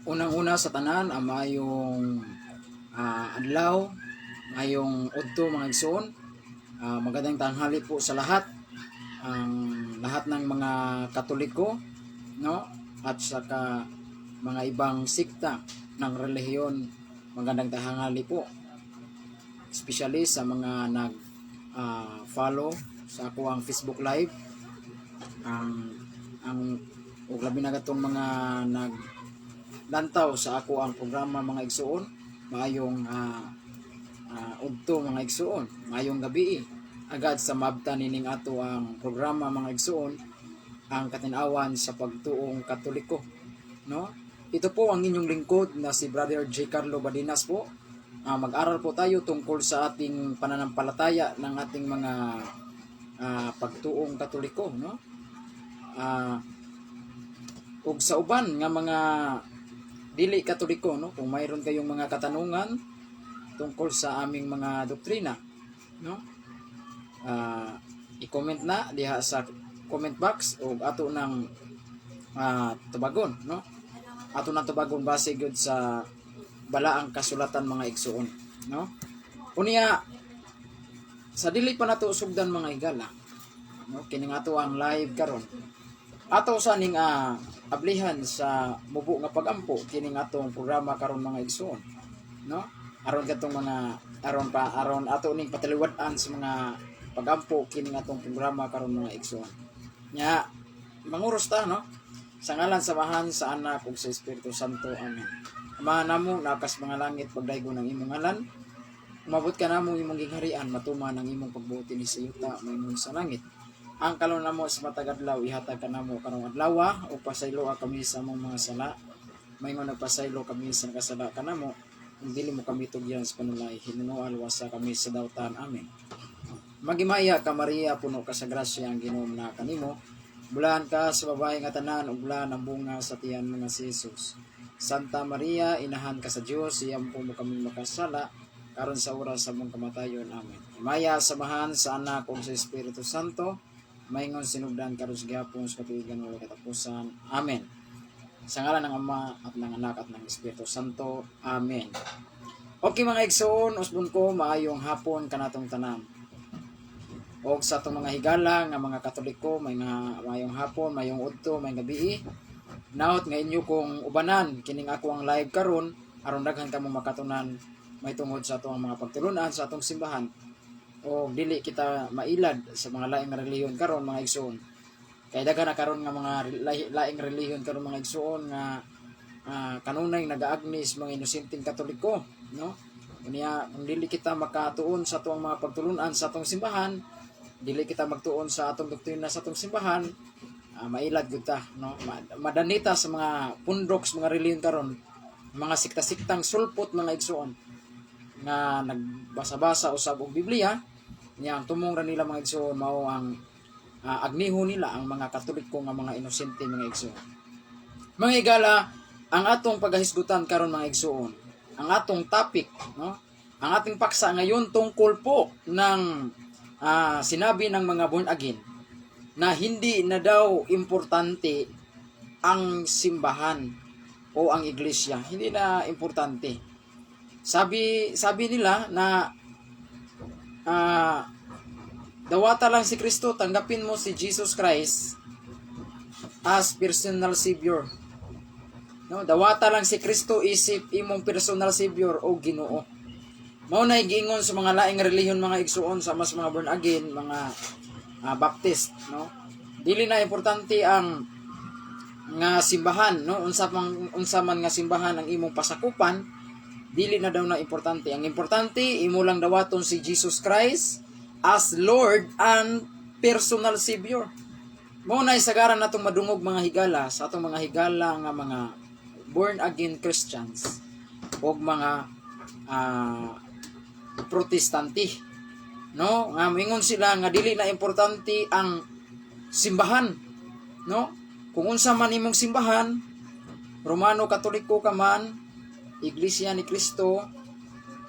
Unang-una sa tanan, ang maayong adlaw, maayong udto, mga igsoon. Magandang tanghali po sa lahat. Ang lahat ng mga Katoliko, no? At saka mga ibang sikta ng relihiyon, magandang tanghali po. Especially sa mga nag follow sa akoang Facebook Live. Ang ug labi na katong mga nag lantaw sa ako ang programa, mga igsuon, maayong udto, mga igsuon, maayong gabi agad sa mabta nining ato ang programa, mga igsuon, ang katinawan sa pagtuong Katoliko, no? Ito po ang inyong lingkod na si Brother J. Carlo Badinas po. Mag-aral po tayo tungkol sa ating pananampalataya ng ating mga pagtuong Katoliko, no? Ug sa uban nga mga dili Katoliko, no, kung mayroon kayong mga katanungan tungkol sa aming mga doktrina, no, i-comment na diha sa comment box ug ato nang tubagon, no? Ato nang tubagon base gyud sa balaang kasulatan, mga igsuon, no? Unya sa dili pa nato sugdan, mga higala, no, kini nga ato ang live karon, ato sa ning ablihan sa mubo nga pagampo kining atong programa karon, mga igsoon, no? Aron katong mga aron pa aron ato ning pataliwad-an sa mga pagampo kining atong programa karon, mga igsoon. Nya manguros ta, no? Sa ngalan sa Amahan, sa Anak ug sa Espiritu Santo. Amen. Ama namo naa kas mga langit, pagdaygon ang imong ngalan. Umabot ka namo imong gingharian, matuman ang imong pagbuot dinhi sa yuta maingon sa langit. Ang kalon namo sa matag adlaw ihatag kanamo karong adlaw, ug pasayloa kami sa among mga sala maingon nagpasaylo kami sa nakasala kanamo, ug dili mo kami tugyan sa panulay, hinunoa luwasa kami sa dautan. Amen. Maghimaya ka, Maria, puno ka sa grasya, ang Ginoo naa kanimo. Bulahan ka sa babae nga tanan ug bulahan ang bunga sa tiyan mo nga si Jesus. Santa Maria, inahan ka sa Dios, iampo mo kami makasala karon sa oras sa among kamatayon. Amen. Himaya sa Amahan, sa Anak ug sa Espiritu Santo, maingon sinugdan karon sa gihapon sa katuigan walay katapusan. Amen. Sa ngalan ng Ama at ng Anak at ng Espiritu Santo. Amen. Okay, mga igsoon, usbon ko maayong hapon kanatong tanan. Og sa atong mga higala nga mga Katoliko, may nga maayong hapon, maayong udto, maayong gabi. Naot nga inyo kong ubanan kining ako ang live karon aron daghan kamo makatunan may tungod sa atong mga pagtulunan sa atong simbahan o dili kita mailad sa mga laing relihiyon karon, mga igsoon, kay daghan na karon nga mga laing relihiyon karon, mga igsoon, nga kanunay nagaagni sa mga inosenteng Katoliko, no? Unya kung dili kita makatuon sa atong mga pagtulunan sa atong simbahan, dili kita magtuon sa atong doktrina sa atong simbahan, mailad gyud ta, no? Madanita sa mga pundok sa mga relihiyon karon, mga sikta-siktang sulpot, mga igsoon, nga nagbasa-basa usab og Biblia. Nya ang tumong ra nila, mga igsoon, mao ang agniho nila ang mga Katoliko nga mga inosente, mga igsoon. Mga higala, ang atong paghahisgutan karon, mga igsoon, ang atong topic, no, ang ating paksa ngayon tungkol po ng sinabi ng mga born again na hindi na daw importante ang simbahan o ang iglesia, hindi na importante. Sabi sabi nila na dawata lang si Kristo, tanggapin mo si Jesus Christ as personal savior. No, dawata lang si Kristo isip imong personal savior o Ginoo. Mao na giingon sa mga laing relihiyon, mga igsuon, sa mas mga born again, mga Baptist, no? Dili na importante ang nga simbahan, no? Unsa man nga simbahan ang imong pasakupan, dili na daw na importante. Ang importante, imo lang dawaton si Jesus Christ as Lord and personal savior. Mao na isagaran natong madungog, mga higala, sa atong mga higala nga mga born again Christians o mga Protestante, no, nga moingon sila nga dili na importante ang simbahan, no? Kung unsa man imong simbahan, Romano Katoliko ka man, Iglesia ni Cristo,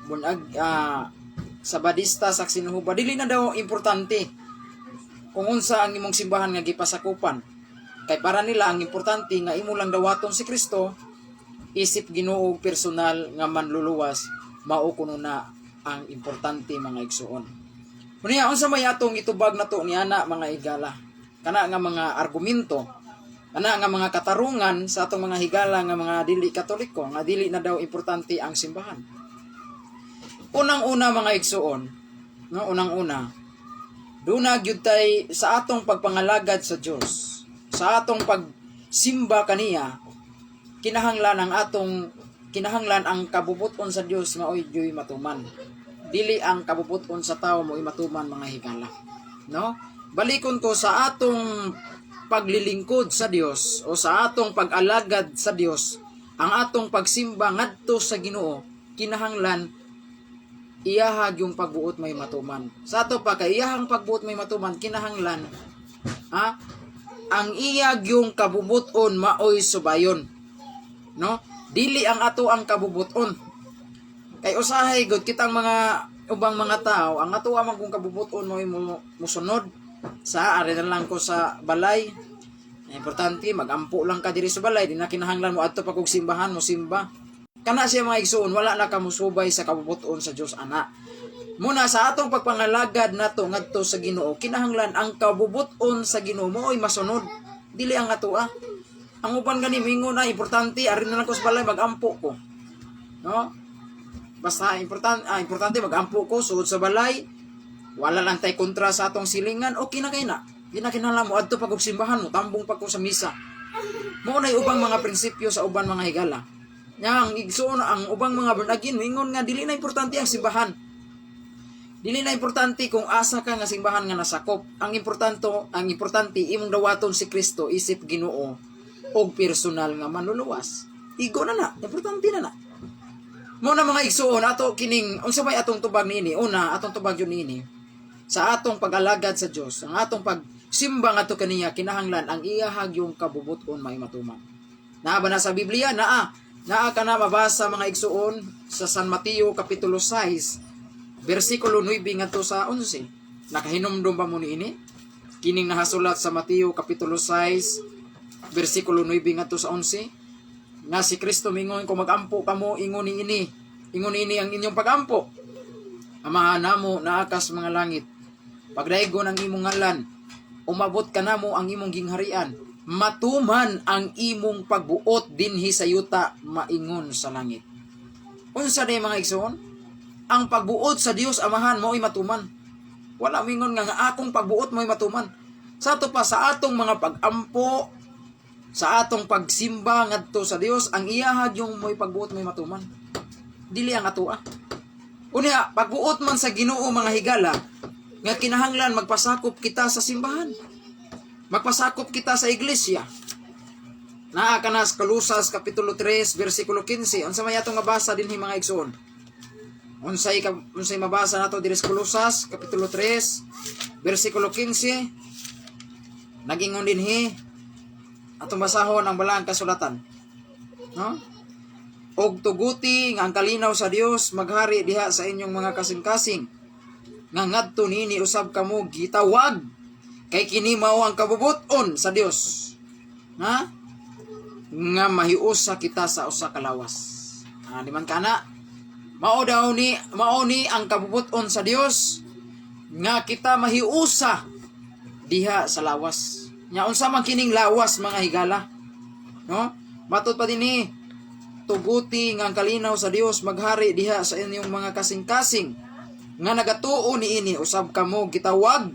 bunag Sabadista, Saksi ni Jehova, dili na daw importante kung unsa ang imong simbahan nga gipasakupan. Kay para nila ang importante nga imo lang dawaton si Kristo. isip Ginoo ug personal nga manluluwas, mao kuno na ang importante, mga igsuon. Unya, unsa may atong itubag nato niana, mga higala? Kana nga mga argumento, kana nga mga katarungan sa atong mga higala nga mga dili Katoliko, nga dili na daw importante ang simbahan. Unang-una, mga igsuon, no, unang-una, duna gyud tay sa atong pagpangalagad sa Dios, sa atong pagsimba kaniya, kinahanglan ang kabubuton sa Dios maoy juy matuman. Dili ang kabubuton sa tao mo'y matuman, mga higala. No? Balikon ko sa atong paglilingkod sa Dios o sa atong pag-alagad sa Dios, ang atong pagsimba ngadto sa Ginoo, kinahanglan iyaha yung pagbuot may matuman. Sa ato pa kay iyahang pagbuot may matuman, kinahanglan ha, ang iya yung kabubuton maoy subayon. No? Dili ang ato ang kabubuton. Kay usahay gud kitang mga ubang mga tao, ang ato ang kung kabubuton mo musunod sa ari na lang ko sa balay. Importante magampo lang ka diri sa balay, di na kinahanglan mo adto pa kog simbahan mo simba. Kana siya, mga igsuon, wala na ka musubay sa kabubuton sa Dios ana. Muna sa atong pagpangalagad nato ngadto sa Ginoo, kinahanglan ang kabubuton sa Ginoo mooy masunod, dili ang atoa. Ang uban gani mingon na importante ari na lang ko sa balay, magampo ko. No? Basta importante magampo ko sugod sa balay, wala lang tay kontra sa atong silingan, okay na kay na. Di na kinahanglan mo adto pag og simbahan, mo tambong pa ko sa misa. Mao nay ubang mga prinsipyo sa uban, mga higala. Nya ang igsuon, ang ubang mga born again mingon nga dili na importante ang simbahan. Dili na importante kung asa ka nga simbahan nga nasakop. Ang importante imong dawaton si Kristo isip Ginoo og personal nga manluluwas. Igo na na, importante na na. Mo na, mga igsuon, ato kining unsa may atong tubag niini? Una, atong tubag yun niini. Sa atong pag-alagad sa Dios, ang atong pagsimba ngadto kaniya, kinahanglan ang iyahag yung kabubuton may matuman. Naa ba na sa Biblia? Naa. Naa ka na mabasa, mga igsuon, sa San Mateo kapitulo 6 bersikulo 9 ngadto sa 11. Nakahinumdum ba mo niini? Kining nahasulat sa Mateo kapitulo 6 bersikulo 9 ngadto sa 11 nga si Kristo mingon, "Kung magampo kamo, ingon niini. Ingon niini ang inyong pagampo. Amahan namo naa ka sa mga langit. Pagdaygon ang imong ngalan. Umabot kanamo ang imong gingharian. Matuman ang imong pagbuot dinhi sa yuta maingon sa langit." Unsa day, mga igsoon? Ang pagbuot sa Dios Amahan mao'y matuman. Wala mingon nga akong pagbuot mo'y matuman. Sa ato pa sa atong mga pagampo, sa atong pagsimba ngadto sa Dios, ang iyahag yung mo'y pagbuot mo'y matuman. Dili ang atoa. Unya, pagbuot man sa Ginoo, mga higala, nga kinahanglan magpasakop kita sa simbahan. Magpasakop kita sa iglesia. Naa kana sa Kolosas kapitulo 3 bersikulo 15. Unsa may atong mabasa dinhi, mga igsoon? Unsay mabasa nato diri sa Kolosas kapitulo 3 bersikulo 15? Nagingon dinhi, atong basahon ang balaang kasulatan. No? "Og tuguti nga ang kalinaw sa Dios maghari diha sa inyong mga kasing-kasing. Nga ngadto niini usab kamo gitawag, kay kini mao ang kabubuton sa Dios." Ha? Nga mahiusa kita sa usa ka lawas. Ah, di man kana? Mao daw ni, mao ni ang kabubuton sa Dios nga kita mahiusa diha sa lawas. Nya unsa man kining lawas, mga higala? No? Matod pa dinhi, "Tuguti nga ang kalinaw sa Dios maghari diha sa inyong mga kasing-kasing, nga nagatuo niini usab kamo gitawag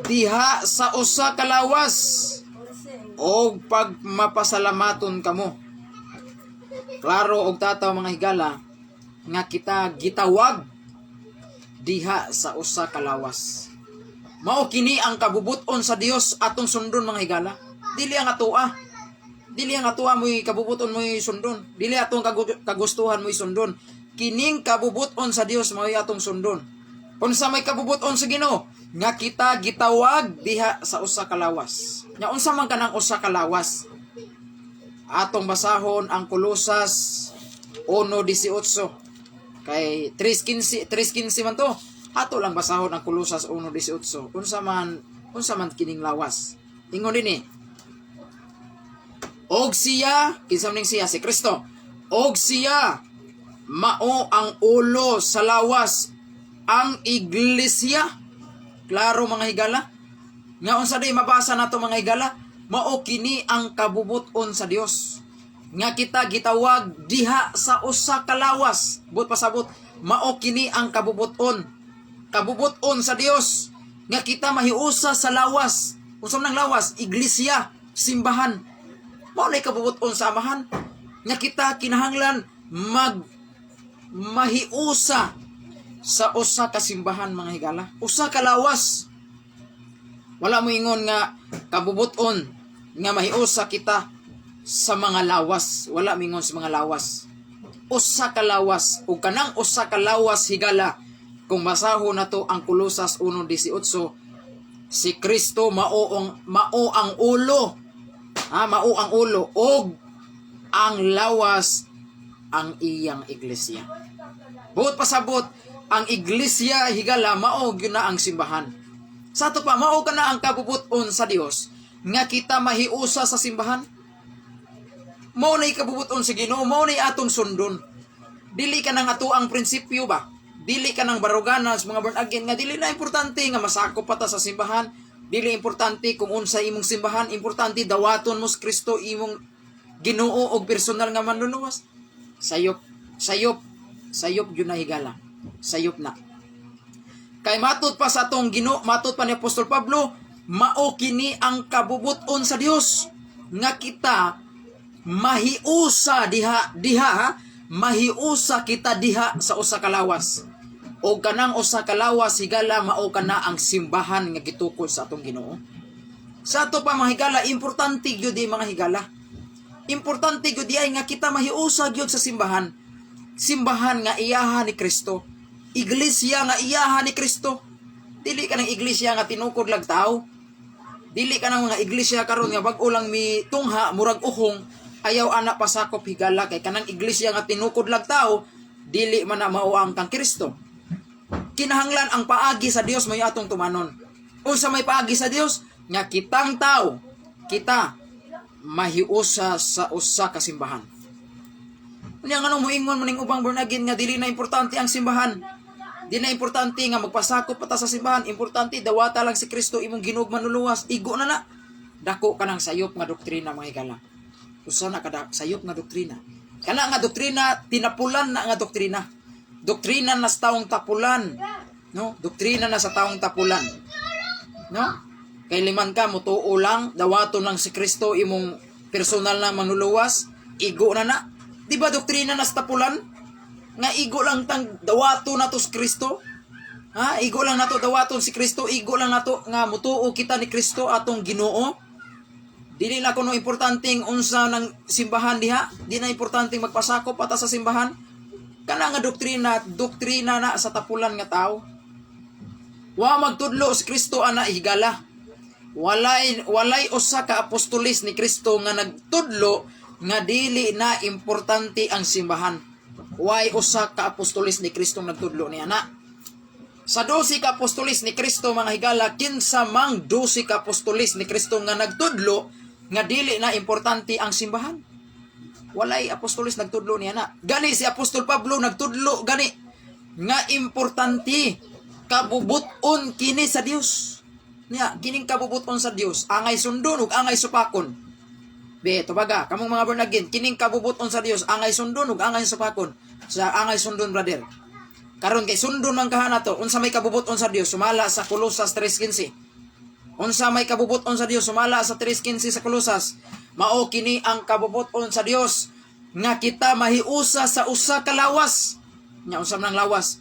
diha sa usa ka lawas, og pagmapasalamaton kamo." Klaro og tataw, mga higala, nga kita gitawag diha sa usa ka lawas. Mao kini ang kabubuton sa Dios atong sundon, mga higala. Dili ang atoa. Dili ang atoa mo'y kabubuton mo'y sundon. Dili atong kagustuhan mo'y sundon. Kining kabubuton sa Dios mo'y atong sundon. Unsa may kabubuton sa Ginoo? Nga kita gitawag diha sa usa ka lawas. Nya unsa man kanang usa ka lawas? Atong basahon ang Kolosas 1:18. Kay 3:15, 3:15 man to. Ato lang basahon ang Kolosas 1:18. Unsa man kining lawas? Ingon dinhi. "Og siya," kinsa man ning siya? Si Kristo. Og siya mao ang ulo sa lawas, ang iglesia. Klaro, mga higala. Nga unsa day mabasa nato, mga higala, mao kini ang kabubut-on sa Dios nga kita gitawag diha sa usa ka lawas. Buot pasabot, mao kini ang kabubut-on. Kabubut-on sa Dios nga kita mahiusa sa lawas. Unsa man ang lawas? Iglesia, simbahan. Mao na kabubut-on sa Amahan nga kita kinahanglan mag mahiusa sa usa ka simbahan, mga higala. Usa ka lawas. Wala mo ingon nga kabubut-on nga mahiusa kita sa mga lawas. Wala mingon sa mga lawas. Usa ka lawas, ug kanang usa ka lawas, higala, kung basahon nato ang Kolosas 1:18, si Kristo mao ang ulo. Ha, mao ang ulo og ang lawas ang iyang iglesia. Buot pasabot, ang iglesia, higala, mao gyud na ang simbahan. Sa ato pa, mao kana ang kabubut-on sa Dios nga kita mahiusa sa simbahan. Mao na kabubut-on sa Ginoo, mao na atong sundon. Dili ka nang ato ang prinsipyo ba? Dili ka nang baruganan sa mga born again nga dili na importante nga masakop pa ta sa simbahan. Dili importante kung unsa imong simbahan, importante dawaton mo si Kristo imong Ginoo og personal nga manluluwas. Sayop, sayop, sayop gyud na, higala. Sayop na. Kay matud pa sa atong Ginoo, matud pa ni Apostol Pablo, mao kini ang kabubut-on sa Dios nga kita mahiusa diha diha ha, mahiusa kita diha sa usa ka lawas. O kanang usa ka lawas, higala, mao kana ang simbahan nga gitukod sa atong Ginoo. Sa ato pa, mga higala, importante gyud di, mga higala. Importante gyud di ay nga kita mahiusa gyud sa simbahan. Simbahan nga iyaha ni Kristo. Iglesia nga iyaha ni Kristo. Dili ka ng iglesia nga tinukod lag tao. Dili ka ng mga iglesia karon nga bag-o lang mi tungha, murag uhong, ayaw ana pasakop, higala, kay kanang iglesia nga tinukod lag tao, dili man na mao ang kang Kristo. Kinahanglan ang paagi sa Dios may atong tumanon. Unsa may paagi sa Dios? Nga kitang tao, kita mahiusa sa usa ka simbahan. Unya nganong moingon man ning ubang born again nga dili na importante ang simbahan? Di na importante nga magpasakop pa ta sa simbahan, importante dawata lang si Kristo imong Ginoo manluluwas, igo na na. Dako ka ng sayop nga doktrina, mga higala. Usa na kada sayop nga doktrina. Kana nga doktrina, tinapulan na nga doktrina. Doktrina na sa taong tapulan. No? Doktrina na sa taong tapulan. No? Kay liman ka mutuo lang, dawaton lang si Kristo imong personal na manluluwas, igo na na. Di ba doktrina na sa tapulan? Nga igo lang tang dawato nato si Kristo. Ha? Igo lang nato dawaton si Kristo, igo lang nato nga mutuo kita ni Kristo atong Ginoo. Dili na kuno importanteng unsa ng simbahan diha, di na importanteng magpasakop ata sa simbahan. Kana nga doktrina, doktrina na sa tapulan nga tao. Wa magtudlo si Kristo ana, higala. Walay usa ka apostolis ni Kristo nga nagtudlo nga dili na importante ang simbahan. Way usa ka apostolis ni Kristo nagtudlo niya na. Sa 12 ka apostolis ni Kristo, mga higala, kinsa mang 12 ka apostolis ni Kristo nga nagtudlo nga dili na importante ang simbahan? Walay apostolis nagtudlo niya na. Gani si Apostol Pablo nagtudlo gani nga importante, kabubut-on kini sa Dios. Niya, kining kabubut-on sa Dios, angay sundon ug angay supakon. Be, tubaga, kamong mga born again, kining kabubut-on sa Dios, angay sundon ug angay supakon. Sa angay sundon, brother. Karon kay sundon man kaha nato, unsa may kabubut-on sa Dios sumala sa Kolosas 3:15? Unsa may kabubut-on sa Dios sumala sa 3:15 sa Kolosas? Mao kini ang kabubut-on sa Dios nga kita mahiusa sa usa ka lawas. Nya unsa man ang lawas?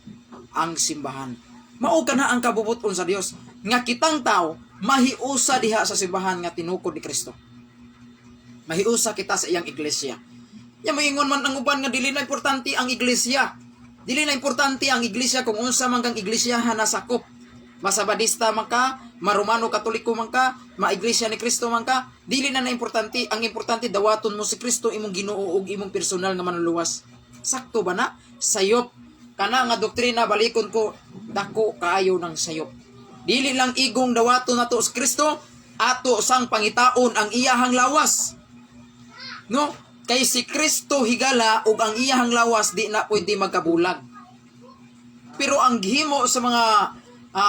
Ang simbahan. Mao kana ang kabubut-on sa Dios nga kitang tao mahiusa diha sa simbahan nga tinukod ni Kristo. Mahiusa kita sa iyang iglesia. Nya moingon man ang uban nga dili na importante ang iglesia. Dili na importante ang iglesia kung unsa man kang iglesia nasakop. Masabadista man ka, maromano Katoliko man ka, maiglesia ni Kristo man ka, dili na na importante. Ang importante dawaton mo si Kristo imong Ginoo ug imong personal nga manluluwas. Sakto ba na? Sayop. Kana nga doktrina, balikon ko, dako kaayo ng sayop. Dili lang igong dawaton nato si Kristo, ato sang pangitaon ang iyahang lawas. No? Kay si Kristo, higala, ug ang iyahang lawas di na pwede magkabulag. Pero ang gihimo sa mga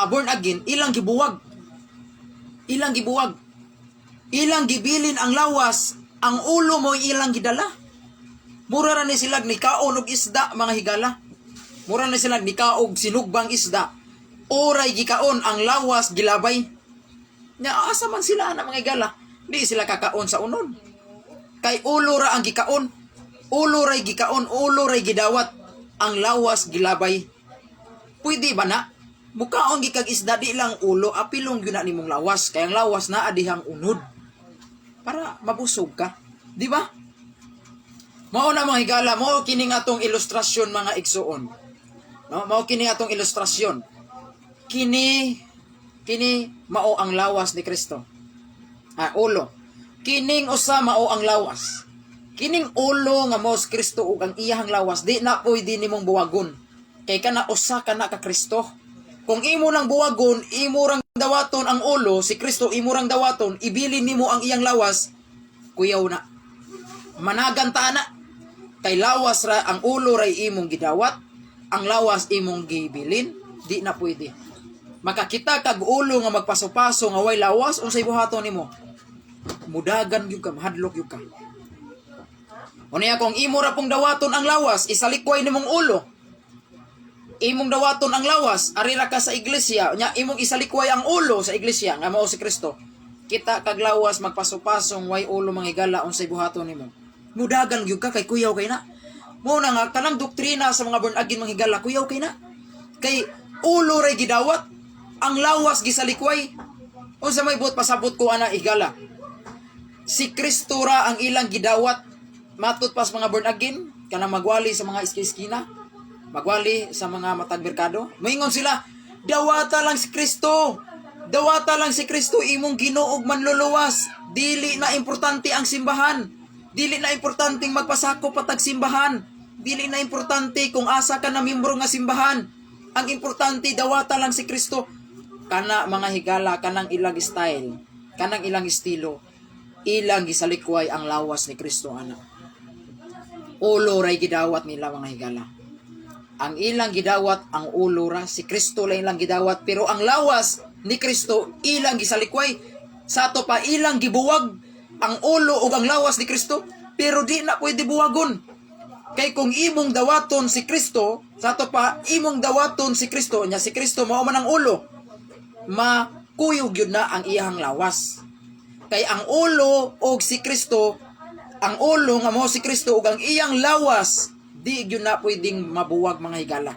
born again, ilang gibuwag. Ilang gibuwag. Ilang gibilin ang lawas, ang ulo mo ilang gidala. Mura ra ni sila ni kaon og isda, mga higala. Mura na sila ni kaog sinugbang isda. Oray gikaon, ang lawas gilabay. Nya asa man sila na, mga higala? Di sila kakaon sa unon. Kay ulo ra ang gikaon. Ulo ray gikaon, ulo ray gidawat. Ang lawas gilabay. Pwede ba na? Mukaon gikag isda, di lang ulo, apilong gyud na nimong lawas. Kay ang lawas naa dihang unod. Para mabusog ka. Di ba? Mao na, mga higala, mao kining atong ilustrasyon, mga igsuon. No, mao kini atong ilustrasyon. Kini kini mao ang lawas ni Kristo. Ah, ulo. Kining usa mao ang lawas. Kining ulo nga mao si Kristo ug ang iyahang lawas di na pwede nimong buwagon. Kay kana usa ka na ka Kristo. Kung imo nang buwagon, imo rang dawaton ang ulo, si Kristo imo rang dawaton, ibilin nimo ang iyang lawas, kuyaw na. Managan ta na. Kay lawas ra ang ulo ray imong gidawat, ang lawas imong gibilin, di na pwede. Makakita kag ulo nga magpaso-paso nga way lawas, unsay buhaton nimo? Mudagan gyud ka, mahadlok gyud ka. Unya kung imo ra pong dawaton ang lawas, isalikway nimong ulo. Imong dawaton ang lawas, ari ra ka sa iglesia, nya imong isalikway ang ulo sa iglesia nga mao si Kristo. Kita kag lawas magpaso-pasong way ulo, mga higala, unsay buhaton nimo? Mudagan gyud ka kay kuyaw kay na. Mao na nga kanang doktrina sa mga born again, mga higala, kuyaw kay na. Kay ulo ray gidawat, ang lawas gisalikway. Unsa may buot pasabot ko ana, higala? Si Kristo ra ang ilang gidawat. Matud pas mga born again kanang magwali sa mga iski-iskina, magwali sa mga matag merkado. Moingon sila, "Dawata lang si Kristo. Dawata lang si Kristo imong Ginoo ug Manluluwas. Dili na importante ang simbahan. Dili na importanteng magpasakop patag simbahan. Dili na importante kung asa ka na membro nga simbahan. Ang importante, dawata lang si Kristo." Kana, mga higala, kanang ilang style, kanang ilang estilo, ilang gisalikway ang lawas ni Kristo ana. Ulo ray gidawat nila, mga higala. Ang ilang gidawat ang ulo ra, si Kristo lang ilang gidawat, pero ang lawas ni Kristo ilang gisalikway. Sa ato pa ilang gibuwag ang ulo ug ang lawas ni Kristo, pero di na pwede buwagon. Kay kung imong dawaton si Kristo, sa ato pa imong dawaton si Kristo, nya si Kristo mao man ang ulo, makuyog gyud na ang iyang lawas. Kay ang ulo og si Kristo, ang ulo nga mao si Kristo ug ang iyang lawas, di gyud na pwedeng mabuwag, mga higala.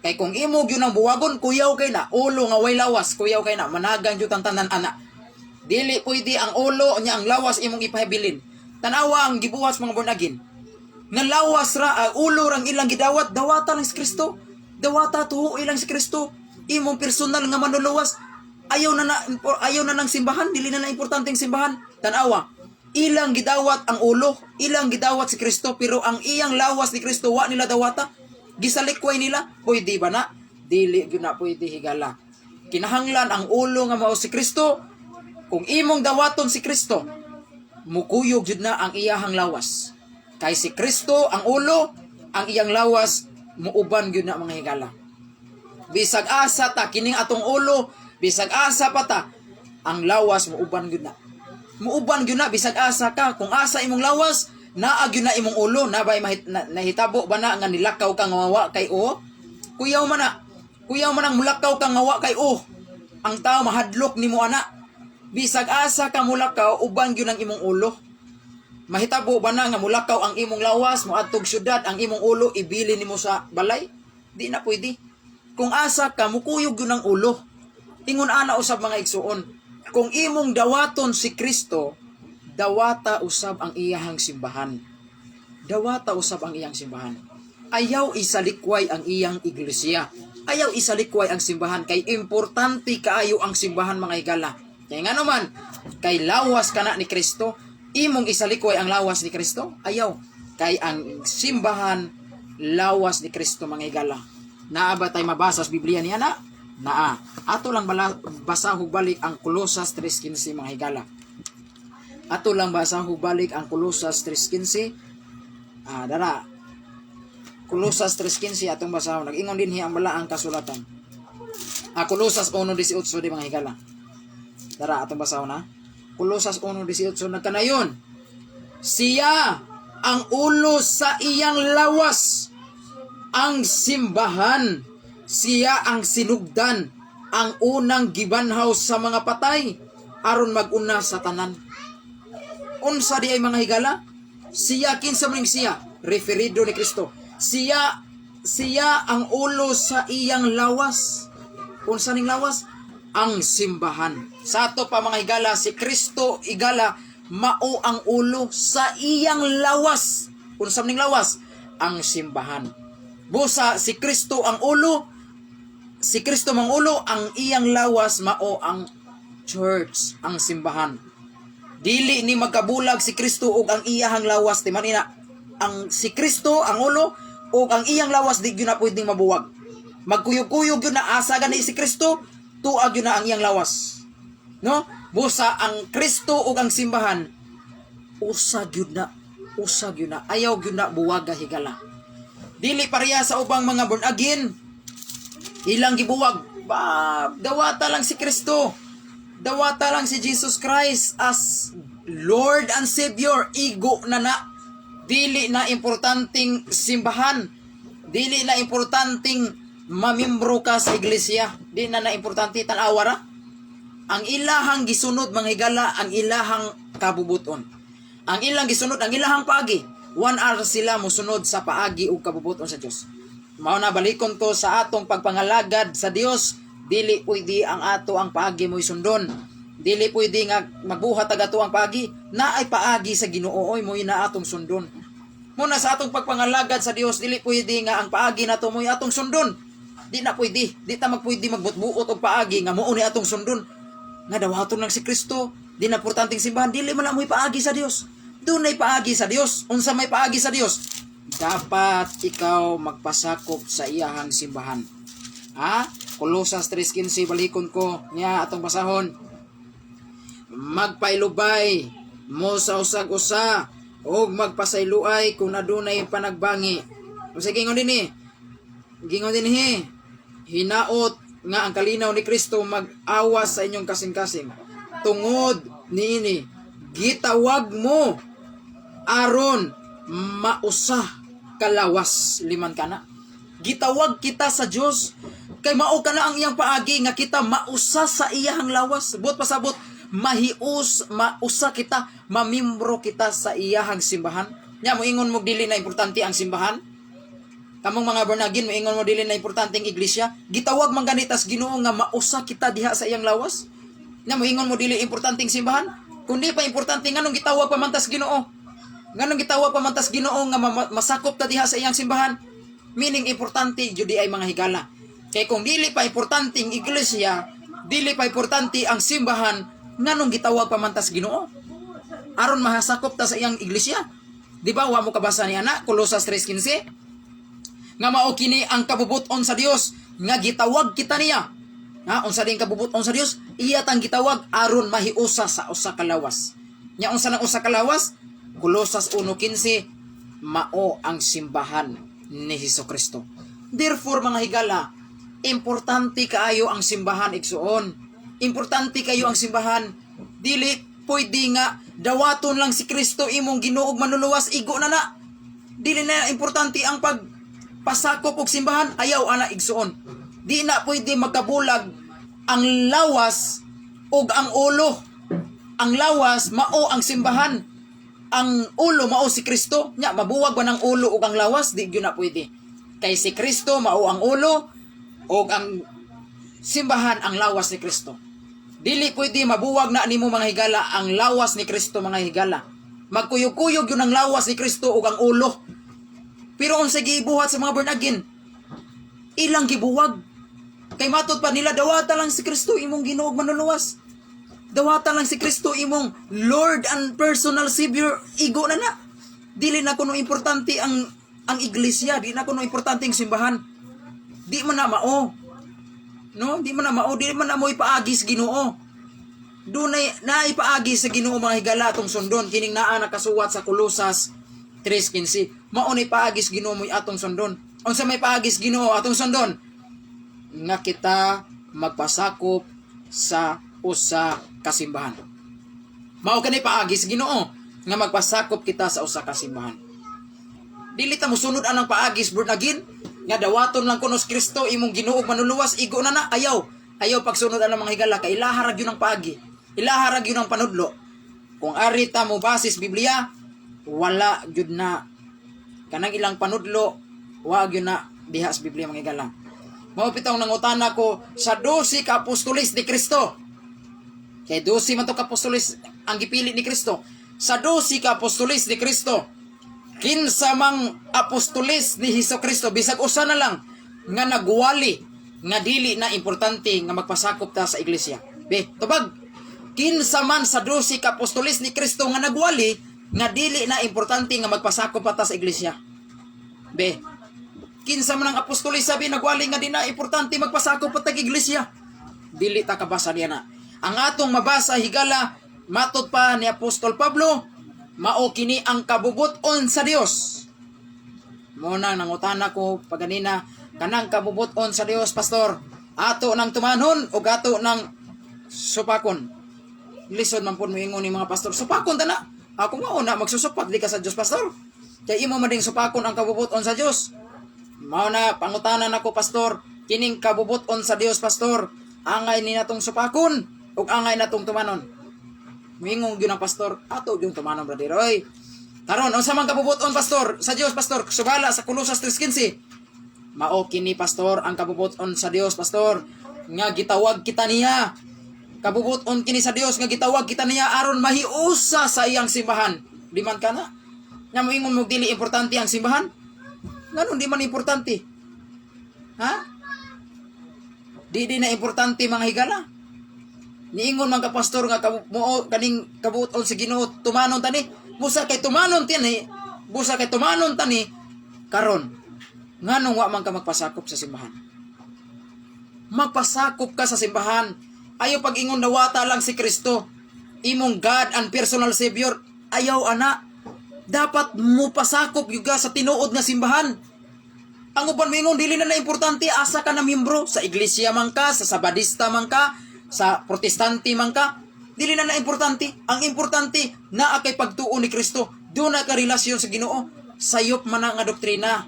Kay kung imo gyud ang buwagon, kuyaw kay na, ulo nga way lawas, kuyaw kay na, managan gyud ang tanan ana. Dili pwede ang ulo nya ang lawas imong ipahabilin. Tanawa ang gibuhat sa mga born again. Nga lawas ra, ulo rang ilang gidawat, dawata lang si Kristo. Dawata tuho ilang si Kristo. Imong personal nga manluluwas. Ayaw na ng simbahan, dili na na importante ang simbahan. Tanawa, ilang gidawat ang ulo, ilang gidawat si Kristo, pero ang iyang lawas ni Kristo wa nila dawata.Gisalikway nila, pwede ba na? Dili gyud na pwede, higala. Kinahanglan ang ulo nga mao si Kristo, kung imong dawaton si Kristo, mukuyog jud na ang iyahang lawas. Kay si Kristo ang ulo, ang iyang lawas muuban gyud na, mga higala. Bisag asa ta kining atong ulo, bisag asa pa ta, ang lawas muuban gyud na. Muuban gyud na bisag asa ka. Kung asa imong lawas, naa gyud na imong ulo, na ba nahitabo ba na nga nilakaw ka nga wa kay o? Kuyaw man na. Kuyaw man ang mulakaw ka nga wa kay o. Ang tao mahadlok nimo ana. Bisag asa ka mulakaw, uban gyud ang imong ulo. Mahitabo ba na nga mulakaw ang imong lawas, moadtog syudad, ang imong ulo ibili nimo sa balay? Di na pwede. Kung asa ka, mukuyog gyud ang ulo. Ingon ana usab, mga igsuon. Kung imong dawaton si Kristo, dawata usab ang iyahang simbahan. Dawata usab ang iyang simbahan. Ayaw isalikway ang iyang iglesia. Ayaw isalikway ang simbahan kay importante kaayo ang simbahan, mga higala. Kaya nga naman, kay lawas kana ni Kristo, imong isalikway ang lawas ni Kristo? Ayaw. Kay ang simbahan, lawas ni Kristo, mga higala. Naa ba tay mabasa sa Biblia niya na? Naa. Ato lang bala, basahog balik ang Kolosas 3.15, mga higala. Ato lang basahog balik ang Kolosas 3.15. Ah, dara. Kolosas 3:15 atong basahon. Nag-ingon dinhi ang balaang kasulatan. Ah, Kolosas 1:18 di, mga higala. Dara, atong basahon ha. Kolosas 1:18, nagkanayon. Siya ang ulo sa iyang lawas, ang simbahan. Siya ang sinugdan, ang unang gibanhaw sa mga patay, aron maguna sa tanan. Unsa di ay, mga higala? Siya, kinsa man siya? Referido ni Kristo. Siya siya ang ulo sa iyang lawas. Unsa ning lawas? Ang simbahan. Sa ato pa, mga higala, si Kristo, higala, mao ang ulo sa iyang lawas. Unsa ning lawas? Ang simbahan. Busa si Kristo ang ulo, si Kristo mang ulo, ang iyang lawas mao ang church, ang simbahan. Dili ni magkabulag si Kristo ug ang iyahang lawas, ti man ina. Ang si Kristo ang ulo ug ang iyang lawas, di gyud na pwedeng mabuwag. Magkuyog-kuyog gyud na, asa gani si Kristo, tuag gyud na ang iyang lawas. No? Busa ang Kristo ug ang simbahan usa gyud na, usa gyud na, ayaw gyud na buwaga, higala. Dili pareha sa ubang mga born again. Ilang gibuwag ba, dawata lang si Kristo. Dawata lang si Jesus Christ as Lord and Savior, igo na na. Dili na importanteng simbahan. Dili na importanteng mamimbro ka sa iglesia. Di na na importante, tan-awa ra. Ang ilahang gisunod, mga higala, ang ilahang kabubuton. Ang ilang gisunod, ang ilahang paagi. 1 hour sila musunod sa paagi ug kabubuton sa Dios. Mao na, balikon to sa atong pagpangalagad sa Dios, dili pwede ang ato ang paagi mo'y sundon. Dili pwede nga magbuhat ag ato ang paagi, naay paagi sa Ginoo oy, mo'y na atong sundon. Muna sa atong pagpangalagad sa Dios, dili pwede nga ang paagi nato mo'y atong sundon. Di na pwede, di ta magpwede magbutbuot og paagi nga mao ni atong sundon. Nga dawaton lang si Kristo, di na importanteng simbahan, dili man na mo'y paagi sa Dios. Dunay paagi sa Dios. Unsa may paagi sa Dios? Dapat ikaw magpasakop sa iyahang simbahan. Ha? Kolosas 3:15, balikon ko niya, atong basahon. Magpailubay mo sa usag usa ug magpasayloay kung adunay panagbangi. Unsa gingon dinhi? Gingon dinhi, hinaot nga ang kalinaw ni Kristo mag-awas sa inyong kasing-kasing. Tungod niini gitawag mo aron mausa kalawas liman kana. Gitawag kita sa Dios kay mao kana ang iyang paagi nga kita mausa sa iyahang lawas. Buot pasabot, mahius, mausa kita, mamimbro kita sa iyahang simbahan. Nya moingon mo dili na importante ang simbahan? Kamong mga born again, moingon mo dili na importante ang iglesia? Gitawag man gani tas Ginoo nga mausa kita diha sa iyang lawas. Nya moingon mo dili importante ang simbahan? Kung di pa importante, nganong gitawag pa man tas Ginoo? Nganong gitawag pa man tas Ginoo nga masakop ta diha sa iyang simbahan? Meaning, importante jud ay, mga higala. Kay kung dili pa importante ang iglesia, dili pa importante ang simbahan, nganong gitawag pa man tas Ginoo? Aron mahasakop ta sa iyang iglesia. Di ba wa mo kabasa ni ana Kolosas 3:15 nga mao kini ang kabubuton sa Dios nga gitawag kita niya? Ha, unsa din kabubuton sa Dios? Iya tang gitawag aron mahiusa sa usa ka lawas. Nya unsa nang usa ka lawas? Kolosas 1:15, mao ang simbahan ni Hesus Kristo. Therefore, mga higala, importante kaayo ang simbahan, igsuon. Importante kayo ang simbahan. Dili pwede nga dawaton lang si Kristo imong Ginoo ug Manluluwas, igo na na. Dili na importante ang pag pasakop og simbahan, ayaw ana, igsuon. Di na pwede magkabulag ang lawas ug ang ulo. Ang lawas mao ang simbahan. Ang ulo mao si Kristo. Nya mabuwag ba ng ulo ug ang lawas? Di gyud na pwede. Kay si Kristo mao ang ulo ug ang simbahan ang lawas ni Kristo. Dili pwede mabuwag na nimo, mga higala, ang lawas ni Kristo, mga higala. Magkuyog-kuyog yun ang lawas ni Kristo ug ang ulo. Pero unsa gibuhat sa mga born again? Ilang gibuwag. Kay matod pa nila, dawata lang si Kristo imong Ginoo ug Manluluwas. Dawata lang si Kristo imong Lord and personal Savior, igo na na. Dili na kuno importante ang iglesia, di na kuno importante ang simbahan. Di man na mao. No, di man na mao, di man na mo ipaagi sa Ginoo. Dunay na ipaagi sa Ginoo, mga higala, atong sundon kining naa nakasuwat sa Kolosas 3:15. Mao ni paagis Ginoo mo'y atong sundon. Unsa may paagis Ginoo atong sundon? Nga kita magpasakop sa usa ka simbahan. Mao kani paagis Ginoo nga magpasakop kita sa usa ka simbahan. Dili ta mosunod anang paagis born again nga dawaton lang kuno si Kristo imong Ginoo ug manluluwas, igo na na. Ayaw. Ayaw pagsunod anang, mga higala, kay ilaha ra gyud ang paagi. Ilaha ra gyud ang panudlo. Kung ari ta mo basis Biblia, wala gyud na kanang ilang panudlo, wa gyud na diha sa Biblia, mga higala. Mao bitawng nangutana ko sa 12 ka apostoles ni Kristo. Kay 12 man to ka apostoles ang gipili ni Kristo. Sa 12 ka apostoles ni Kristo, kinsa mang apostoles ni Hesus Kristo, bisag usa na lang, nga nagwali nga dili na importante nga magpasakop ta sa iglesia? Be, tubag. Kinsa man sa 12 ka apostoles ni Kristo nga nagwali nga dili na importante nga magpasakop pa ta sa iglesia? Be, kinsa man ang apostoles sabi nagwali nga di na importante magpasakop pa ta iglesia? Dili ta kabasa niya na. Ang atong mabasa, higala, matod pa ni Apostol Pablo, mao kini ang kabubut-on sa Dios. Mao nang nangutana ko paganina, kanang kabubut-on sa Dios, pastor, ato nang tumanon o ato nang supakon? Lisod man pud moingon ni mga pastor, supakon ta na. Ako nga una magsusupak di ka sa Dios, pastor. Kay imo man ding supakon ang kabubut-on sa Dios. Mao na pangutanan ako, pastor, kining kabubut-on sa Dios, pastor, angay ni natong supakon ug angay natong tumanon? Moingon gyud ang pastor, ato gyud tumanon, brother. Oy. Karon, unsa man kabubut-on, pastor, sa Dios, pastor, subala sa Kolosas 3:15? Mao kini, pastor, ang kabubut-on sa Dios, pastor, nga gitawag kita niya. Kabubut-on kini sa Dios nga gitawag kita niya aron mahiusa sa iyang simbahan. Di man kana? Nga moingon mo dili importante ang simbahan? Nganong di man importante? Ha? Di di na importante, mga higala? Niingon man ka, pastor, nga mo kaning kabuot-on sa Ginoo tumanon tani. Busa kay tumanon tani, busa kay tumanon tani karon. Nganong wa man ka magpasakop sa simbahan? Magpasakop ka sa simbahan. Ayaw pag-ingon dawata lang si Kristo, imong God and personal Savior. Ayaw ana. Dapat mo pasakop gyud ka sa tinuod nga simbahan. Ang uban moingon dili na na importante, asa ka na miyembro, sa iglesia man ka, sa Sabadista man ka, sa Protestante man ka, dili na na importante. Ang importante naa kay pagtuo ni Kristo, duna ka relasyon sa Ginoo. Sayop man na nga doktrina.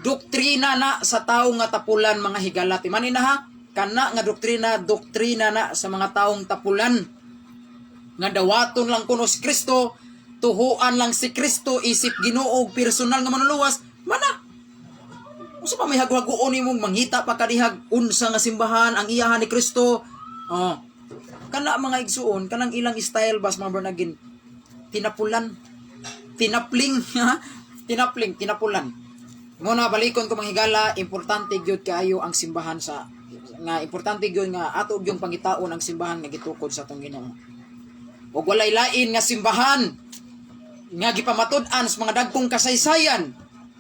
Doktrina na sa tawo nga tapulan, mga higala. Timanin na ha, kana nga doktrina, doktrina na sa mga taong tapulan. Nga dawaton lang kuno si Kristo, tuhuan lang si Kristo isip Ginoo ug personal nga manluluwas, mana. Unsa pa may hagwaguon nimong mangita pa kadihag unsa nga simbahan ang iyahan ni Kristo? Oh. Kana, mga igsuon, kanang ilang style bas, mga born again, tinapulan. Tinapling, ha? Tinapling, tinapulan. Muna balikon ko, mga higala, importante gyud kaayo ang simbahan sa nga importante gyud nga ato gyud pangitaon ang simbahan nga gitukod sa atong Ginoo. Ug walay lain nga simbahan nga gipamatud-an sa mga dagkong kasaysayan,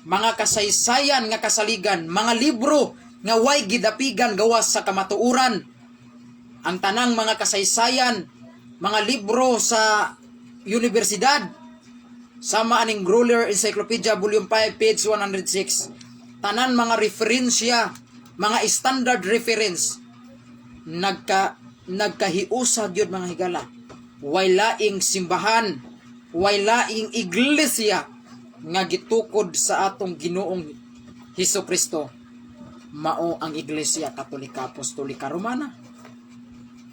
mga kasaysayan nga kasaligan, mga libro nga way gidapigan gawas sa kamatuoran. Ang tanang mga kasaysayan, mga libro sa universidad, sama aning Gruller Encyclopedia Volume 5 page 106. Tanan mga referensya, mga standard reference, nagkahiusa gyud, mga higala. Way laing simbahan, way laing iglesia nga gitukod sa atong Ginoong Hesus Kristo mao ang Iglesia Katolika Apostolika Romana.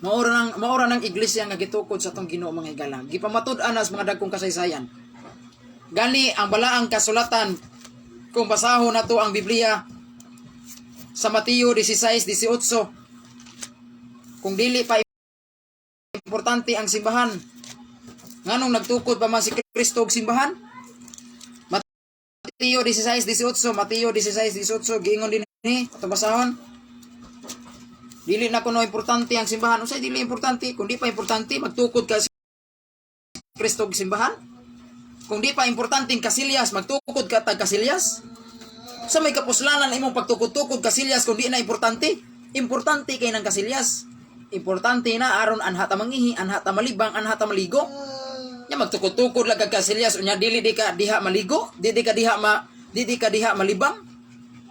Mao ra nang iglesia nga gitukod sa atong Ginoo, mga higala. Gipamatud-an na sa mga dagkong kasaysayan. Gani ang balaang kasulatan, kung basahon nato ang Biblia sa Mateo 16:18, kung dili pa importante ang simbahan, nganong nagtukod pa man si Kristo og simbahan? Mateo 16:18, Mateo 16:18, giingon din ni atong basahon. Dili na kuno importante ang simbahan. Unsay dili importante? Kung di pa importante, magtukod ka si Kristo og simbahan? Kung di pa importante ang kasilyas, magtukod ka tag kasilyas? Sa may kapuslanan imong pagtukod-tukod kasilyas kung di na importante? Importante kay ng kasilyas. Importante na aron anha ta mangihi, anha ta malibang, anha ta maligo. Nya magtukod-tukod lang kag kasilyas, unya dili di ka diha maligo, di ka diha malibang.